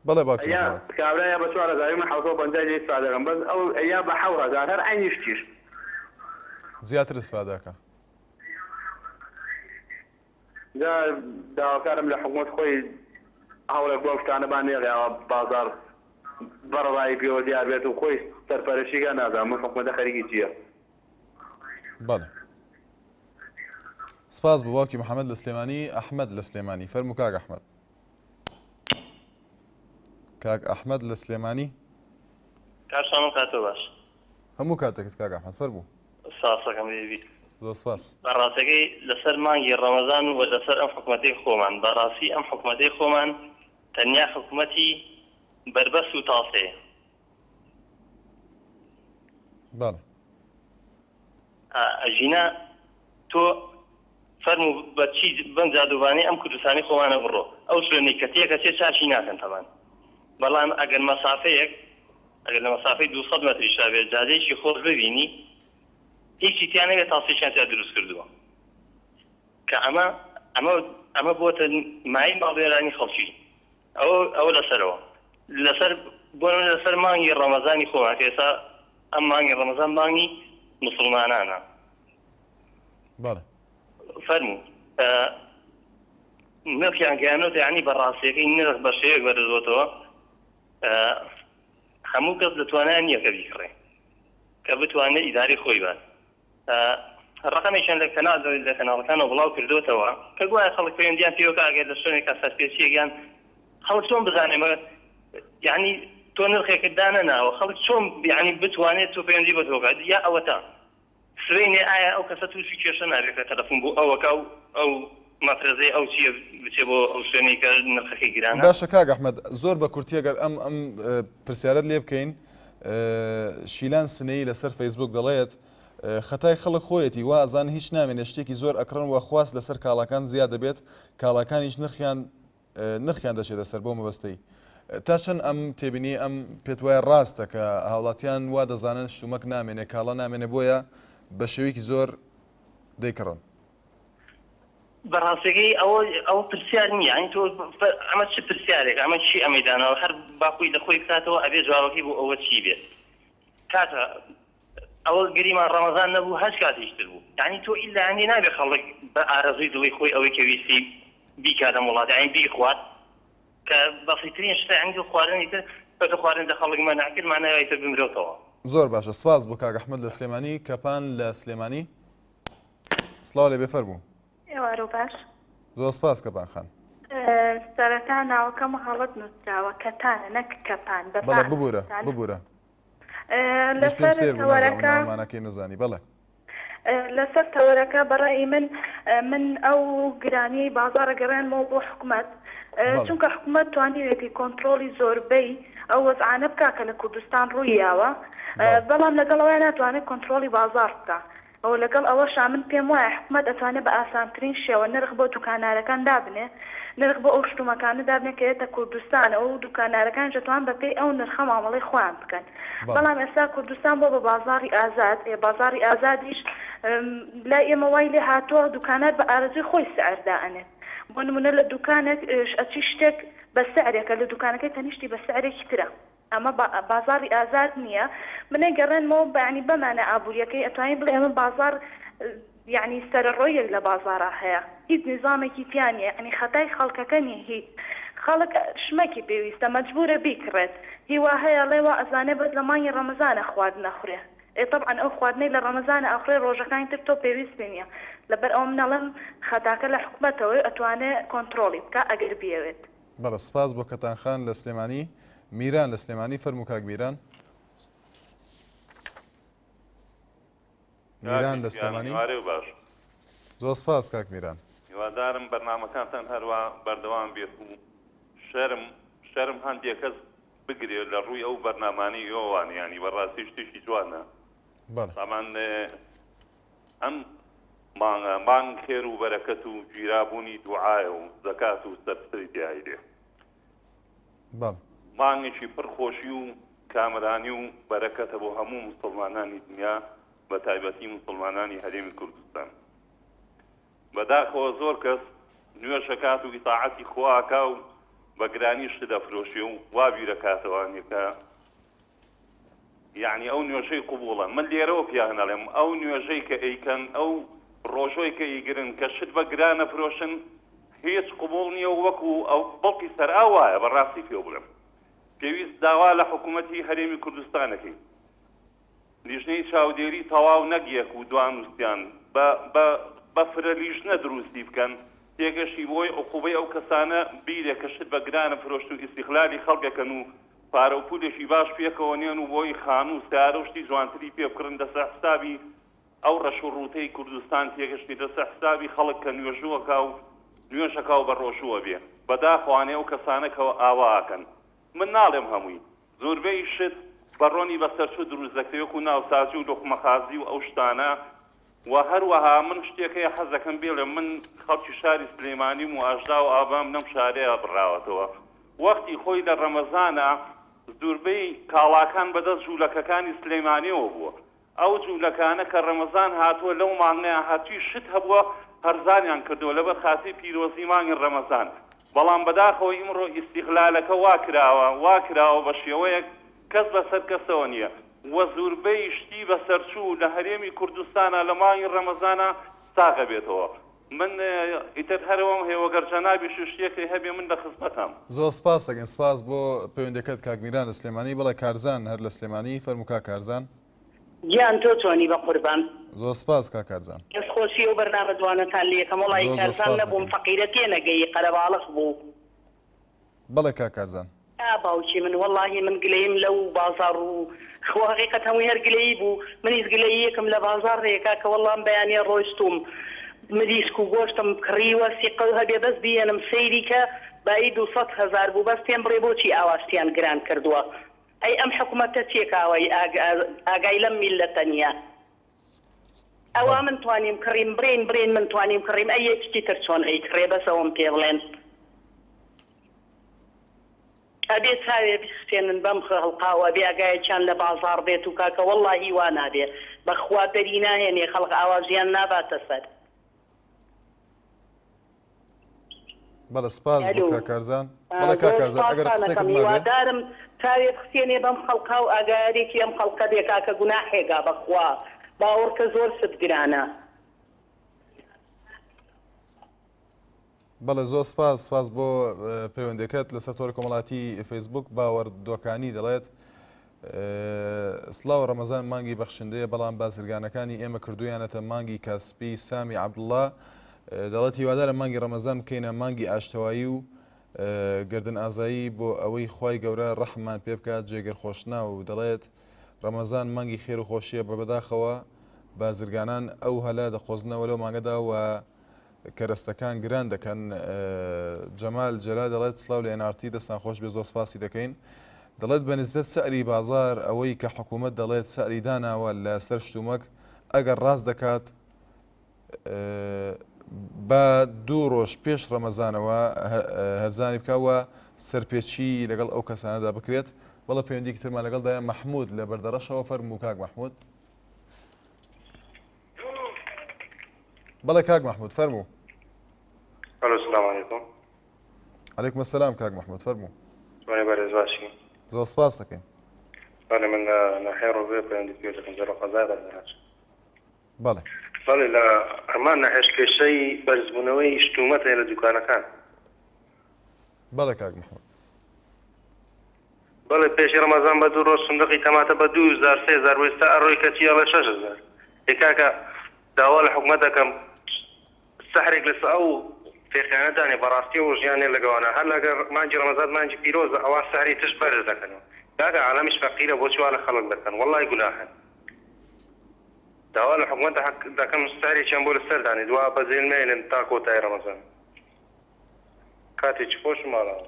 بەڵێ باوکی ئەیا محەمەد. کابرا یا بە 4000 من 750 لێ ئیسفادە کەم بەس ئەو ئەیا بە حەوهەزار هەر عەینی شتیش. زیاتر ئیسفادە کە. جا داواکارم لە حکومەت خۆی هەوڵێک بۆ ئەم شتانە با نێڵێ ئاوا بازاڕ بەڕەڵایی پێوە دیار بێت و خۆی سەرپەرشتی کا نازانم ئەم حکومەتە خەریکی چییە. بەڵێ سپاس بۆ باوکی محەمەد لە سلێمانی ئەحمەد لە سلێمانی فەرموو کاک ئەحمەد. کاک ئەحمەد لە سلێمانی. کاک سامان کاتۆ باش. هەموو کاتێکت کاک ئەحمەد فەرموو. سپاسەکەم بێبی. زۆر سپاس. بەڕاستەکەی لەسەر مانگی ڕەمەزان و لەسەر ئەم حکومەتەی خۆمان بەڕاستی ئەم حکومەتەی خۆمان تەنیا حکومەتی بەربەست و تاسەیە. بەڵێ. ئەژینا تۆ فەرموو بە چی بەم جادووبانەی ئەم کوردستانی خۆمانە بڕۆ ئەو شوێنەی کە تێکەچێ چاکی ناکەن تەبان بەڵام ئەگەر مەسافەیەک ئەگەر لە مەسافەی 200 مەتریشا بێت جادەیەکی خۆش ببینی هیچی تیا نەبێت تاسێکیان تیا دروست کردووە کە ئەمە ئەمە ئەمە بۆتە مایەی ماڵوێرانی خەڵکی ئەوە ئەوە لەسەرەوە لەسەر بۆ نمونە لەسەر مانگی ڕەمەزانی خۆمان کە ئێستا ئەم مانگی ڕەمەزان مانگی موسڵمانانە بەڵێ فەرموو نرخیان گەیانۆتە یعنی بە ڕاستیەکەی نرخ بە شێوەیەک بەرزبۆتەوە هەموو کەس لە توانای نییە کە بیکڕێ کە بتوانێت ئیداری خۆی بات ڕەقەمێکیان لە کەناڵ لە کەناڵەکانەوە بڵاو کردۆتەوە کە گوایە خەڵک پەیوەندیان پێوە کە ئەگەر لە شوێنێکا سەرپێچیەک یان خەڵک چۆن بزانێ مەگەر یعنی تۆ نرخێکت دانەناوە خەڵک چۆن یعنی بتوانێت تۆ پەیوەندی بە تۆ بکات یا ئەوەتا سبەینێ ئایا ئەو کەسە تووشی کێشە نابێت کە تەلەفۆن بۆ ئەوەکا و ئەو مەفرەزەی ئەو چیە بچێ بۆ ئەو شوێنەی کە نرخەکەی گرانە. باشە کاک ئەحمەد زۆر بە کورتی ئەگەر ئەم ئەم پرسیارەت لێ بکەین شیلان سنەیی لەسەر فەیسبوک دەڵێت خەتای خەڵک خۆیەتی وا ئەزانن هیچ نامێنێ شتێکی زۆر ئەکڕن وە خواست لەسەر کاڵاکان زیاد دەبێت کاڵاکانیش نرخیان نرخیان دەچێتە سەر بۆ مەبەستەی تا چەند ئەم تێبینی ئەم پێت وایە ڕاستە کە هاوڵاتیان وا دەزانن شتومەک نامێنێ کاڵا نامێنێ بۆیە بە شێوەیەکی زۆر دەیکڕن؟ بەڕاستەکەی ئەوە ئەوە پرسیار نییە یانی تۆ ئەمە چ پرسیارێک ئەمە چی ئەمەی داناوە هەر با خۆی لە خۆی بکاتەوە ئەبێ جوابەکەی بۆ ئەوە چی بێت کاکە ئەوە گریمان ڕەمەزان نەبوو هەچ کاتێکی تر بوو یانی تۆ ئیلا هەندێ نابێ خەڵک بە ئارەزووی دڵی خۆی ئەوەی کە ویستی بیکات لەم وڵاتە یانی بیخوات کە بەسیترین شتە یانی تۆ خواردنی تر بە تۆ خواردن لە خەڵک مەنع کرد مانای وایە تر بمرێتەوە. زۆر باشە سپاس بۆ کاک ئەحمەد لە سلێمانی کەپان لە سلێمانی سڵاو لێ بێ فەرموو. ئێوارە باش. زۆر سپاس کەپان خان. سەرەتا ناوەکەم غەڵەت نووسراوە کەتانە نەک کەپان بە بەڵێ ببورە ببورە. منیش پێم لەسەر سەیر بوو نازانم تەوەرەکە ناومانەکەیم نەزانی بەڵێ. لەسەر تەوەرەکە بەڕەئی من من ئەو گرانیەی بازاڕ ئەگەڕێنمەوە بۆ حکومەت بەڵێ. چونکە حکومەت توانیوێتی کۆنتڕۆڵی زۆربەی ئەو وەزعانە بکا کە لە کوردستان ڕووی یاوە بەڵێ. بەڵام لەگەڵ ئەوەیا ناتوانێت کۆنتڕۆڵی بازاڕ بکا و لەگەڵ ئەوەشا من پێم وایە حکومەت ئەتوانێ بە ئاسانترین شێوە نرخ بۆ دوکانارەکان دابنێ، نرخ بۆ ئەو شتومەکانە دابنێ کە یەتە کوردستانەوە و دوکانارەکانیش ئەتوان بە پێی ئەو نرخە مامەڵەی خۆیان بکەن. بەڵێ. بەڵام ئێستا کوردستان بۆ بە بازاڕی ئازاد، ئێ بازاڕی ئازادیش لای ئێمە وای لێ هاتووە دوکانار بە ئارەزووی خۆی سعر دائەنێت. بۆ نموونە لە دوکانێک ئەچی شتێک بە سعرێکە لە دوکانەکەی تەنیشتی بە سعرێکی ترە. ئەمە بازاڕی ئازاد نییە من ئەیگەڕێنمەوە بە یانی بە مانا ئابووریەکەی ئەتوانین بڵێ ئەمە بازاڕ یانی سەرەڕۆیەک لە بازاڕا هەیە هیچ نیزامێکی تیا نییە یانی خەتای خەڵکەکە نییە هیچ خەڵک شمەکی پێویستە مەجبوورە بیکڕێت هی وا هەیە ئەڵێ وا ئەزانێ بەس لە مانگی ڕەمەزانە خواردن ئەخورێ ئێ تەبعەن ئەو خواردنەی لە ڕەمەزانە ئەخورێ ڕۆژەکانی تر تۆ پێویستی نییە لەبەر ئەوە من ئەڵێم خەتاکە لە حکومەتەوەی ئەتوانێ کۆنتڕۆڵی بکا ئەگەر بیەوێت. بەڵێ سپاس بۆ کەتان خان لە سلێمانی. میران لە سلێمانی فەرموو کاک میران. میران لە سلێمانی. باش. زۆر سپاس کاک میران. هیوادارم بەرنامەکانتان هەروا بەردەوام بێت و شەرم شەرم هەندێک کەس بگرێت لە ڕووی ئەو بەرنامانەی ئێوەوان یانی بەڕاستی شتێکی جوانە. بەڵێ. تامان ئەم مانگە مانگ خێر و بەرەکەت و گیرابوونی دوعایە و زەکات و سەرفتری تیای دێ. بەڵێ. مانگێکی پڕ خۆشی و کامەرانی و بەرەکەتە بۆ هەموو موسڵمانانی دنیا بە تایبەتی موسڵمانانی هەرێمی کوردستان. بەداخەوە زۆر کەس نوێژ ئەکات و ئیتاعەتی خوا ئەکا و بە گرانی شت ئەفرۆشێ و وا بیرەکاتەوە کە یەعنی ئەو نوێژەی قبوڵە من لێرەوە پیان ئەڵێم ئەو نوێژەی کە ئەیکەن ئەو ڕۆژۆی کە ئیگرن کە شت بە گران ئەفرۆشن هیچ قبوڵ نییە و وەکو ئەو بڵقی سەرئاو وایە بەڕاستی پێو بڵێم پێویست داوا لە حکوومەتی هەرێمی کوردستانەکەی لیژنەی چاودێری تەواو نەک یەک و دوان و سیان بە بە بە فرە لیژنە دروستی بکەن تێگەشی بۆی عقوبەی ئەو کەسانە بیرێ کە شت بە گرانە فرۆشت و ئیستیغلالی خەڵکەکەن و پارە و پولێکی باش پێکەوە نێن و بۆی خانوو و سەیارە و شتی جوانتری پێ بکڕن لەسەر حسابی ئەو ڕەش و ڕووتەی کوردستان تێگەشتی لەسەر حسابی خەڵک کە نوێژووەکا و نوێژەکا و بە ڕۆژووە بێ بەداخەوانێ ئەو کەسانە کە ئاوا ئەکەن من ناڵێم هەمووی زۆربەی شت بە ڕۆنی بەسەرچوو دروست دەکرێ وەکو ناوسازی و لوقمەخازی و ئەو شتانە وە هەروەها من شتێک هەیە حەز دەکەم بیڵێم من خەڵکی شاری سلێمانیم و ئاژدا و ئابام لەم شارەیا بڕاوەتەوە وەختی خۆی لە ڕەمەزانا زوربەی کاڵاکان بەدەست جولەکەکانی سلێمانیەوە بووە ئەو جولەکانە کە ڕەمەزان هاتووە لەو مانگەیا هەرچی شت هەبووە هەرزانیان کردووە لەبەر خاتری پیرۆزی مانگی ڕەمەزان بەڵام بەداخەوە ئیمڕۆ ئیستیغلالەکە وا کراوە وا کراوە بە شێوەیەک کەس بەسەر کەسەوە نییە و زوربەی شتی بەسەرچوو لە هەرێمی کوردستانا لە مانگی ڕەمەزانا ساغ ئەبێتەوە من ئیتر هەرەوەم هەیە وەگەر جەنابیشت شتێکەی هەبێ من لە خزمەتام. زۆر سپاس دەکەین سپاس بۆ پەیوەندیەکەت کاک میران لە سلێمانی بەڵێ کارزان هەر لە سلێمانی فەرموو کاک کارزان. گیان تۆ چۆنی بەقوربان. زۆر سپاس کاک کارزان. دەست خۆشی ئەو بەرنامە جوانەتان لێکەم وەڵایی زۆر زۆر کارزان سپاس نەبووم دەکەین. فەقیرە تێنەگەیی قەرەباڵخ بوو. بەڵێ کاک کارزان. ئا باوکی من وەڵاهی من گلەییم لەو بازاڕ و خۆ هەقیقەت هەمووی هەر گلەیی بوو منیش گلەییەکم لە بازاڕ هەیە کاکە وەڵا ئەم بەیانیە ڕۆیشتووم. مریشک و گۆشتم کڕیوە سیقەو هەبێ بەس بیەنم سەیری کە بایی 200 هەزار بوو بەس پێم بڵێ بۆچی ئاوا شتیان گران کردووە ئەی ئەم حکومەتە چیە کاوەی ئاگای لەم میللەتە نیە ئەوا من توانیم کڕیم بڵێین بڵێین من توانیم کڕیم ئەی یەکیکی تر چۆن ئەیکڕێ بەس ئەوەم پێ بڵێن. ئەبێ چاوێ بخشێنن بەم خهڵقا و ئەبێ ئەگایەکیان لە بازاڕ بێت و کاکە وەڵاهی وا نابێ بەخوا دەری ناهێنێ خەڵق ئاوا ژیان ناباتە سەر. بەڵێ سپاس بۆ ئەلو کاک کارزان بەڵێ کاک زۆر کارزان ئەگەر سپاستان قسێکت ئەکەم مابێ هیوادارم چاوێ بخشێنێ بەم خەڵقا و ئاگایارێکی ئەم خەڵقە بێ کاکە گوناحێگا بەخوا باوەڕکە زۆر شت گرانە. بەڵێ زۆر سپاس سپاس بۆ پەیوەندەکەت لەسەر تۆڕی کۆمەڵاتی فەیسبوک باوەڕ دۆکانی دەڵێت سڵاو ڕەمەزان مانگی بەخشندەیە بەڵام بازرگانەکانی ئێمە کردویانەتە مانگی کاسپی سامی عەبدوڵا دەڵێت هیوادارە مانگی ڕەمەزان بکەینە مانگی ئاشتەوایی و گردن ئازایی بۆ ئەوەی خوای گەورە ڕەحمان پێ بکات جێگر خۆشناو دەڵێت ڕەمەزان مانگی خێر و خۆشیە بە بەداخەوە بازرگانان ئەو هەلە دەقۆزنەوە لەو مانگەدا و کەرەستەکان گران دەکەن. جەمال جەلال دەڵێت سڵاو لە NRT دەستان خۆش بێ زۆر سپاسی دەکەین. دەڵێت بە نسبەت سعری بازار ئەوەی کە حکوومەت دەڵێت سعری داناوە لە سەر شتومەک ئەگەر ڕاست دەکات با دوو ڕۆژ پێش ڕەمەزانەوە هەرزانی بکە و سەرپێچی لەگەڵ ئەو کەسانەدا بکرێت. بەڵێ پەیوەندیکی ترمان لەگەڵدایە مەحموود لە بەردەڕەشەوە فەرموو کاک مەحموود. بەڵێ کاک مەحمود فەرموو. ئەلۆ سلام علیکم. علیکم السلام کاک مەحمود فەرموو. چۆنی بەرێز باشی؟ زۆر سپاس دەکەین. بەڵێ من لە ناحیە ڕۆبێ پەیوەندی پێ دەکەم زەرە قەزای بەردەڕەش. بەڵێ. بەڵێ لە هەمان ناحیەش کێشەی بەرزبوونەوەی شتومەت هەیە لە دوکانەکان. بەڵێ کاک محمود. بەڵێ پێشی ڕەمەزان بە دوو ڕۆژ سندقی تەماتە بە 2000 3000 بوو ئێستا ئەڕۆی کەچی ئەڵێ 6000 ئێ کاکە داوا لە حکومەت دەکەم سەحرێک لەسە ئەو فێقیانە دانێ بەڕاستی ئەو ژیانێ لەگەوانە هەر لەگەر مانگی ڕەمەزان مانگی پیرۆزە ئەوا سەحری تش بەرز دەکەنەوە کاکە عالەمیش فەقیرە بۆچی وا لە خەڵک دەکەن وەڵای گوناحن داوا لە حکومەت دەکەم سەحرێکیان بۆ لەسەر دانێت وا بەجێ مەیەلن تا کۆتایی ڕەمەزان. کاتێکی خۆش و ماڵئاوا.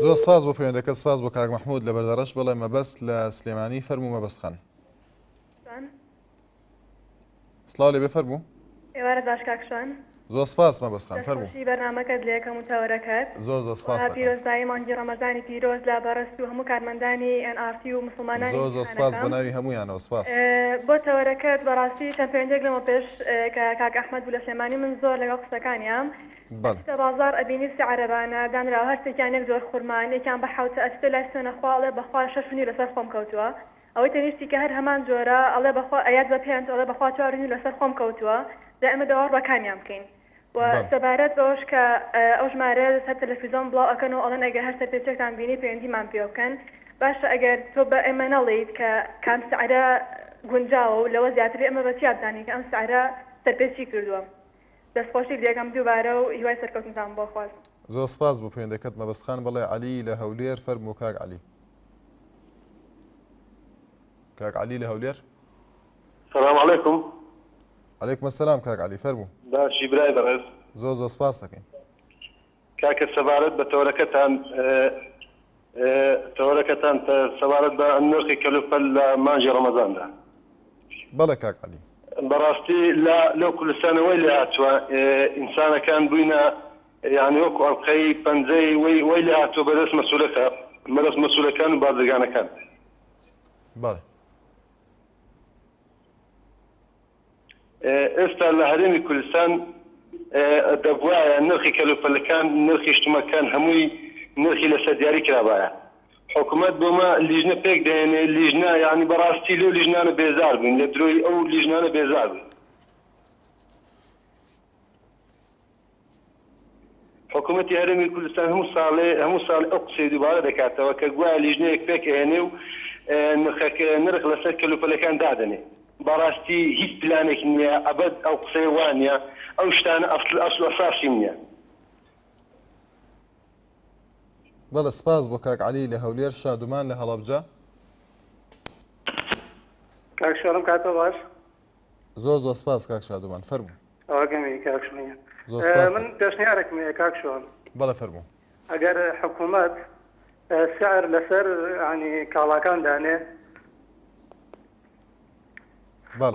زۆر سپاس بۆ پەیوەندەکەت سپاس بۆ کاک مەحمود لە بەردەڕەش بەڵێ مەبەست لە سلێمانی فەرموو مەبەست خان. سڵاو لێبێ فەرموو. ئێوارەت باش کاک شوان. زۆر سپاس مەبەست خان فەرموو. دەستخۆشی بەرنامەکەت لێ کەم و تەوەرەکەت. زۆر زۆر سپاس دەکەم. پیرۆزبایی مانگی ڕەمەزانی پیرۆز لە بەڕێزت و هەموو کارمەندانی ئێن ئاڕ تی و موسڵمانانی زۆر زۆر سپاس جیهانەکەم. بە ناوی هەموویانەوە سپاس. بۆ تەوەرەکەت بەڕاستی چەند پەیوەندیەک لەمە پێش کە کاک ئەحمەد بوو لە سلێمانی من زۆر لەگەڵ قسەکانیام بەڵێ. ئەچیتە بازاڕ ئەبینی سێ عەرەبانە دانراوە هەرسێکیان یەک جۆر خورمان یەکیان بە حەوتە ئەچیتە لای سوێنە خوا ئەڵێ بەخوا شەش و نیو لەسەر خۆم کەوتووە ئەوەی تەنیشتی کە هەر هەمان جۆرە ئەڵێ بەخوا ئەیات بە پێنج ئەڵێ بەخوا چوار و نیو لەسەر خۆم کەوتووە جا ئێمە دەوا ڕوە کامیان بکەین و بەڵێ. سەبارەت بەوەش کە ئەو ژمارەیە لەسەر تەلەفیزۆن بڵاو ئەکەن و ئەڵێن ئەگەر هەر سەرپێچیەکتان بینی پەیوەندیمان پێوە بکەن باشە ئەگەر تۆ بە ئێمە نەڵێیت کە کام سعرە گونجاوە و لەوە زیاتر بێ ئێمە بە چیا بزانین کە ئەم سعرە سەرپێچی کردووە دەستخۆشیت لێکەم دووبارە و هیوای سەرکەوتنتان بۆ خواست. زۆر سپاس بۆ پەیوەندەکەت مەبەست خان بەڵێ عەلی لە هەولێر فەرموو کاک عەلی. کاک عەلی لە هەولێر. سلام علیکم. علیکم السلام کاک عەلی فەرموو. باشی برای بەڕێز. زۆر زۆر سپاس دەکەین. کاکە سەبارەت بە تەوەرەکەتان تەوەرەکەتان سەبارەت بە نرخی کەلوپەل لە مانگی ڕەمەزاندا. بەڵێ کاک عەلی. بەڕاستی لە لەو کوردستانە وەی لێ هاتووە ئینسانەکان بووینە یانی وەکو ئەڵقەی پەنجەی وەی وەی لێ هاتووە بەدەست مەسولەکە بەدەست مەسولەکان و بازرگانەکان. بەڵێ. ئێستا لە هەرێمی کوردستان دەبوایە نرخی کەلوپەلەکان، نرخی شتومەکان هەمووی نرخی لەسەر دیاری کرابایە. حکومەت بۆ مە لیژنە پێک دەهێنێ، لیژنە یانی بەڕاستی لەو لیژنانە بێزار بووین، لە درۆی ئەو لیژنانە بێزار بووین. حکومەتی هەرێمی کوردستان هەموو ساڵێ هەموو ساڵێ ئەو قسەی دووبارە دەکاتەوە کە گوایە لیژنەیەک پێک ئەهێنێ و نرخەکە نرخ لەسەر کەلوپەلەکان دادەنێ. بەڕاستی هیچ پلانێک نییە ئەبەد ئەو قسەیە وانییە ئەو شتانە ئەسل ئەسل و ئەساسی نییە. بەڵێ سپاس بۆ کاک عەلی لە هەولێر شادومان لە هەڵەبجە. کاک شۆڕم کاتۆ باش. زۆر زۆر سپاس کاک شادومان فەرموو. ئاگەمی کاک شوان. زۆر سپاس. من پێشنیارێکم هەیە کاک شوان. بەڵێ فەرموو. ئەگەر حکوومەت سعر لەسەر ینی کاڵاکان دانێ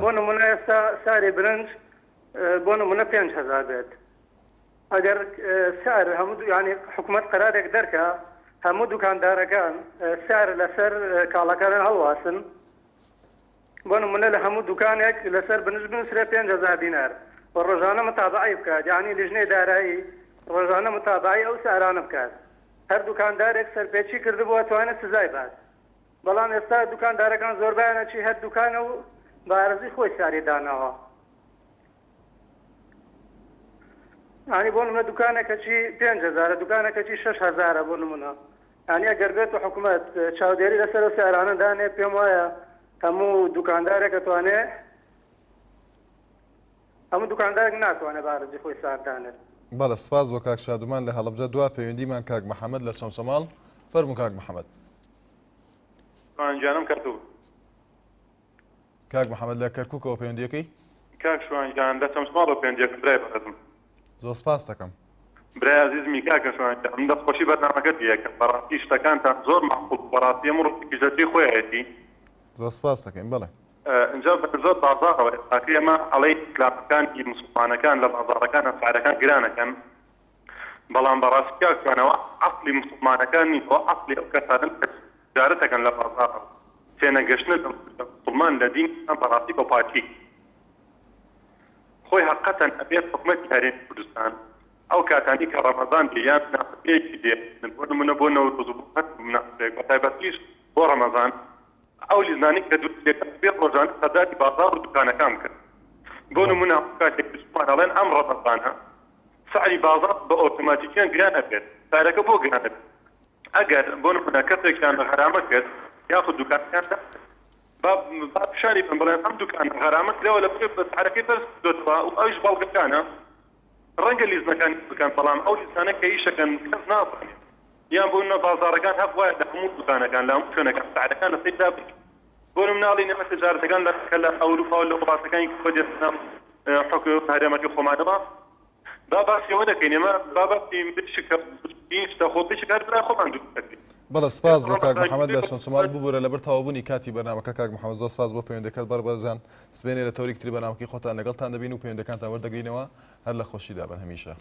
بۆ نمونە ئێستا ساری برنج بۆ نمونە 5000 بێت ئەگەر سعر هەموو ینی حکوومەت قرارێک دەرکە هەموو دوکاندارەکان سعر لەسەر کاڵاکانیان هەڵواسن بۆ نمونە لە هەموو دوکانێک لەسەر بنج بنوسرێ 5000 دینار و ڕۆژانە متابعەی بکات یعنی لیژنەی دارایی ڕۆژانە متابعەی ئەو سعرانە بکات هەر دوکاندارێک سەرپێچی کردبوو ئەتوانێت سزای بات بەڵام ئێستا دوکاندارەکان زۆربەیان ئەچی هەر دوکانە و بە ئارەزوی خۆی سعری داناوە یعنی بۆ نمونە دوکانێکەچی 5000 دوکانێکەچی 6000 بۆ نمونە یانی ئەگەر بێت و حکومەت چاودێری لەسەر ئەو سعرانە دانێ پێم وایە هەموو دوکاندارێک ئەتوانێ هەموو دوکاندارێک ناتوانێت بە ئارەزوی خۆی سعر دانێت. بەڵێ سپاس بۆ کاک شادومان لە هەڵەبجە دوا پەیوەندیمان کاک محەمەد لە چەمچەماڵ فەرموو کاک محەمەد. شوان گیانم کەرکوک. کاک محەمەد لە کەرکوکەوە پەیوەندیەکەی؟ کاک شوان گیان لە چەمچماڵەوە پەیوەندیەکەم برای بەڕێزم. زۆر سپاست دەکەم. برای ئازیزمی کاکە شوان گیان من دەست خۆشی بەرنامەکەت لێ ئەکەم بەڕاستی شتەکانتان زۆر مەعقوڵ بوو بەڕاستی هەموو ڕۆژێکیش لە جێی خۆیەتی. زۆر سپاست دەکەین بەڵێ. ئینجا بە زۆر بازاڕەوە ئێستاکە ئێمە ئەڵێی ئیسلامەکان ی موسڵمانەکان لە بازاڕەکانا سعرەکان گران ئەکەن بەڵام بەڕاستی کاک شوان ئەوە عەقڵی موسڵمانەکان نین ئەوە عەقڵی ئەو کەسانەن کە تجارەت ئەکەن لە بازاڕا و تێنەگەشتنە لە موسڵمان لە دین ئیسلام بەڕاستی بە پاکی خۆی هەقەتەن ئەبێت حکومەتی هەرێمی کوردستان ئەو کاتانەی کە ڕەمەزان دێ یان مناسبەیەکی دێ بۆ نمونە بۆ نەورۆز و بۆ هەر مناسبەیەک بەتایبەتیش بۆ ڕەمەزان ئەو لیژنانەی کە دروست دەکەن دەبێت ڕۆژانە سەردانی بازاڕ و دوکانەکان بکەن بۆ نمونە کاتێک بچوومان ئەڵێن ئەم ڕەمەزانە سعری بازاڕ بە ئۆتۆماتیکیان گران ئەبێت پارەکە بۆ گران ئەبێت ئەگەر بۆ نمونە کەسێکیان غەرامە کرد یاخود دوکانەکان با با پیشانی بەن بڵێن ئەم دوکانە غەرامە کراوە لە بەر سعرەکەی بەرز کردۆتەوە و ئەویش بەڵگەکانە ڕەنگە لیژنەکان ئیش بکەن بەڵام ئەو لیژنانە کە ئیشەکەن کەس نازانێت یان بۆ نمونە بازاڕەکان هەق وایە لە هەموو دوکانەکان لە هەموو شوێنەکان سعرەکان لەسەر دابنرێت بۆ نمونە ئەڵێین ئێمە تجارەتەکان لە کە لە ئەوروپا و لە وڵاتەکانی کە دێتە ناو حکوم هەرێمەکەی خۆمانەوە با باسی ئەوە نەکەین ئێمە با باسی مشک شتە خۆ مشک هەر برای خۆمان دروست دەکەین. بەڵێ سپاس بۆ کاک محمد لە چەمچەماڵ ببورە لەبەر تەواوبوونی کاتی بەرنامەکە کاک محمد زۆر سپاس بۆ پەیوەندەکەت بەڕێزان سبەینێ لە تەوەرێکی تری بەرنامەکەی خۆتان لەگەڵتان دەبین و پەیوەندەکانتان وەردەگرینەوە هەر لە خۆشیدا بن هەمیشە.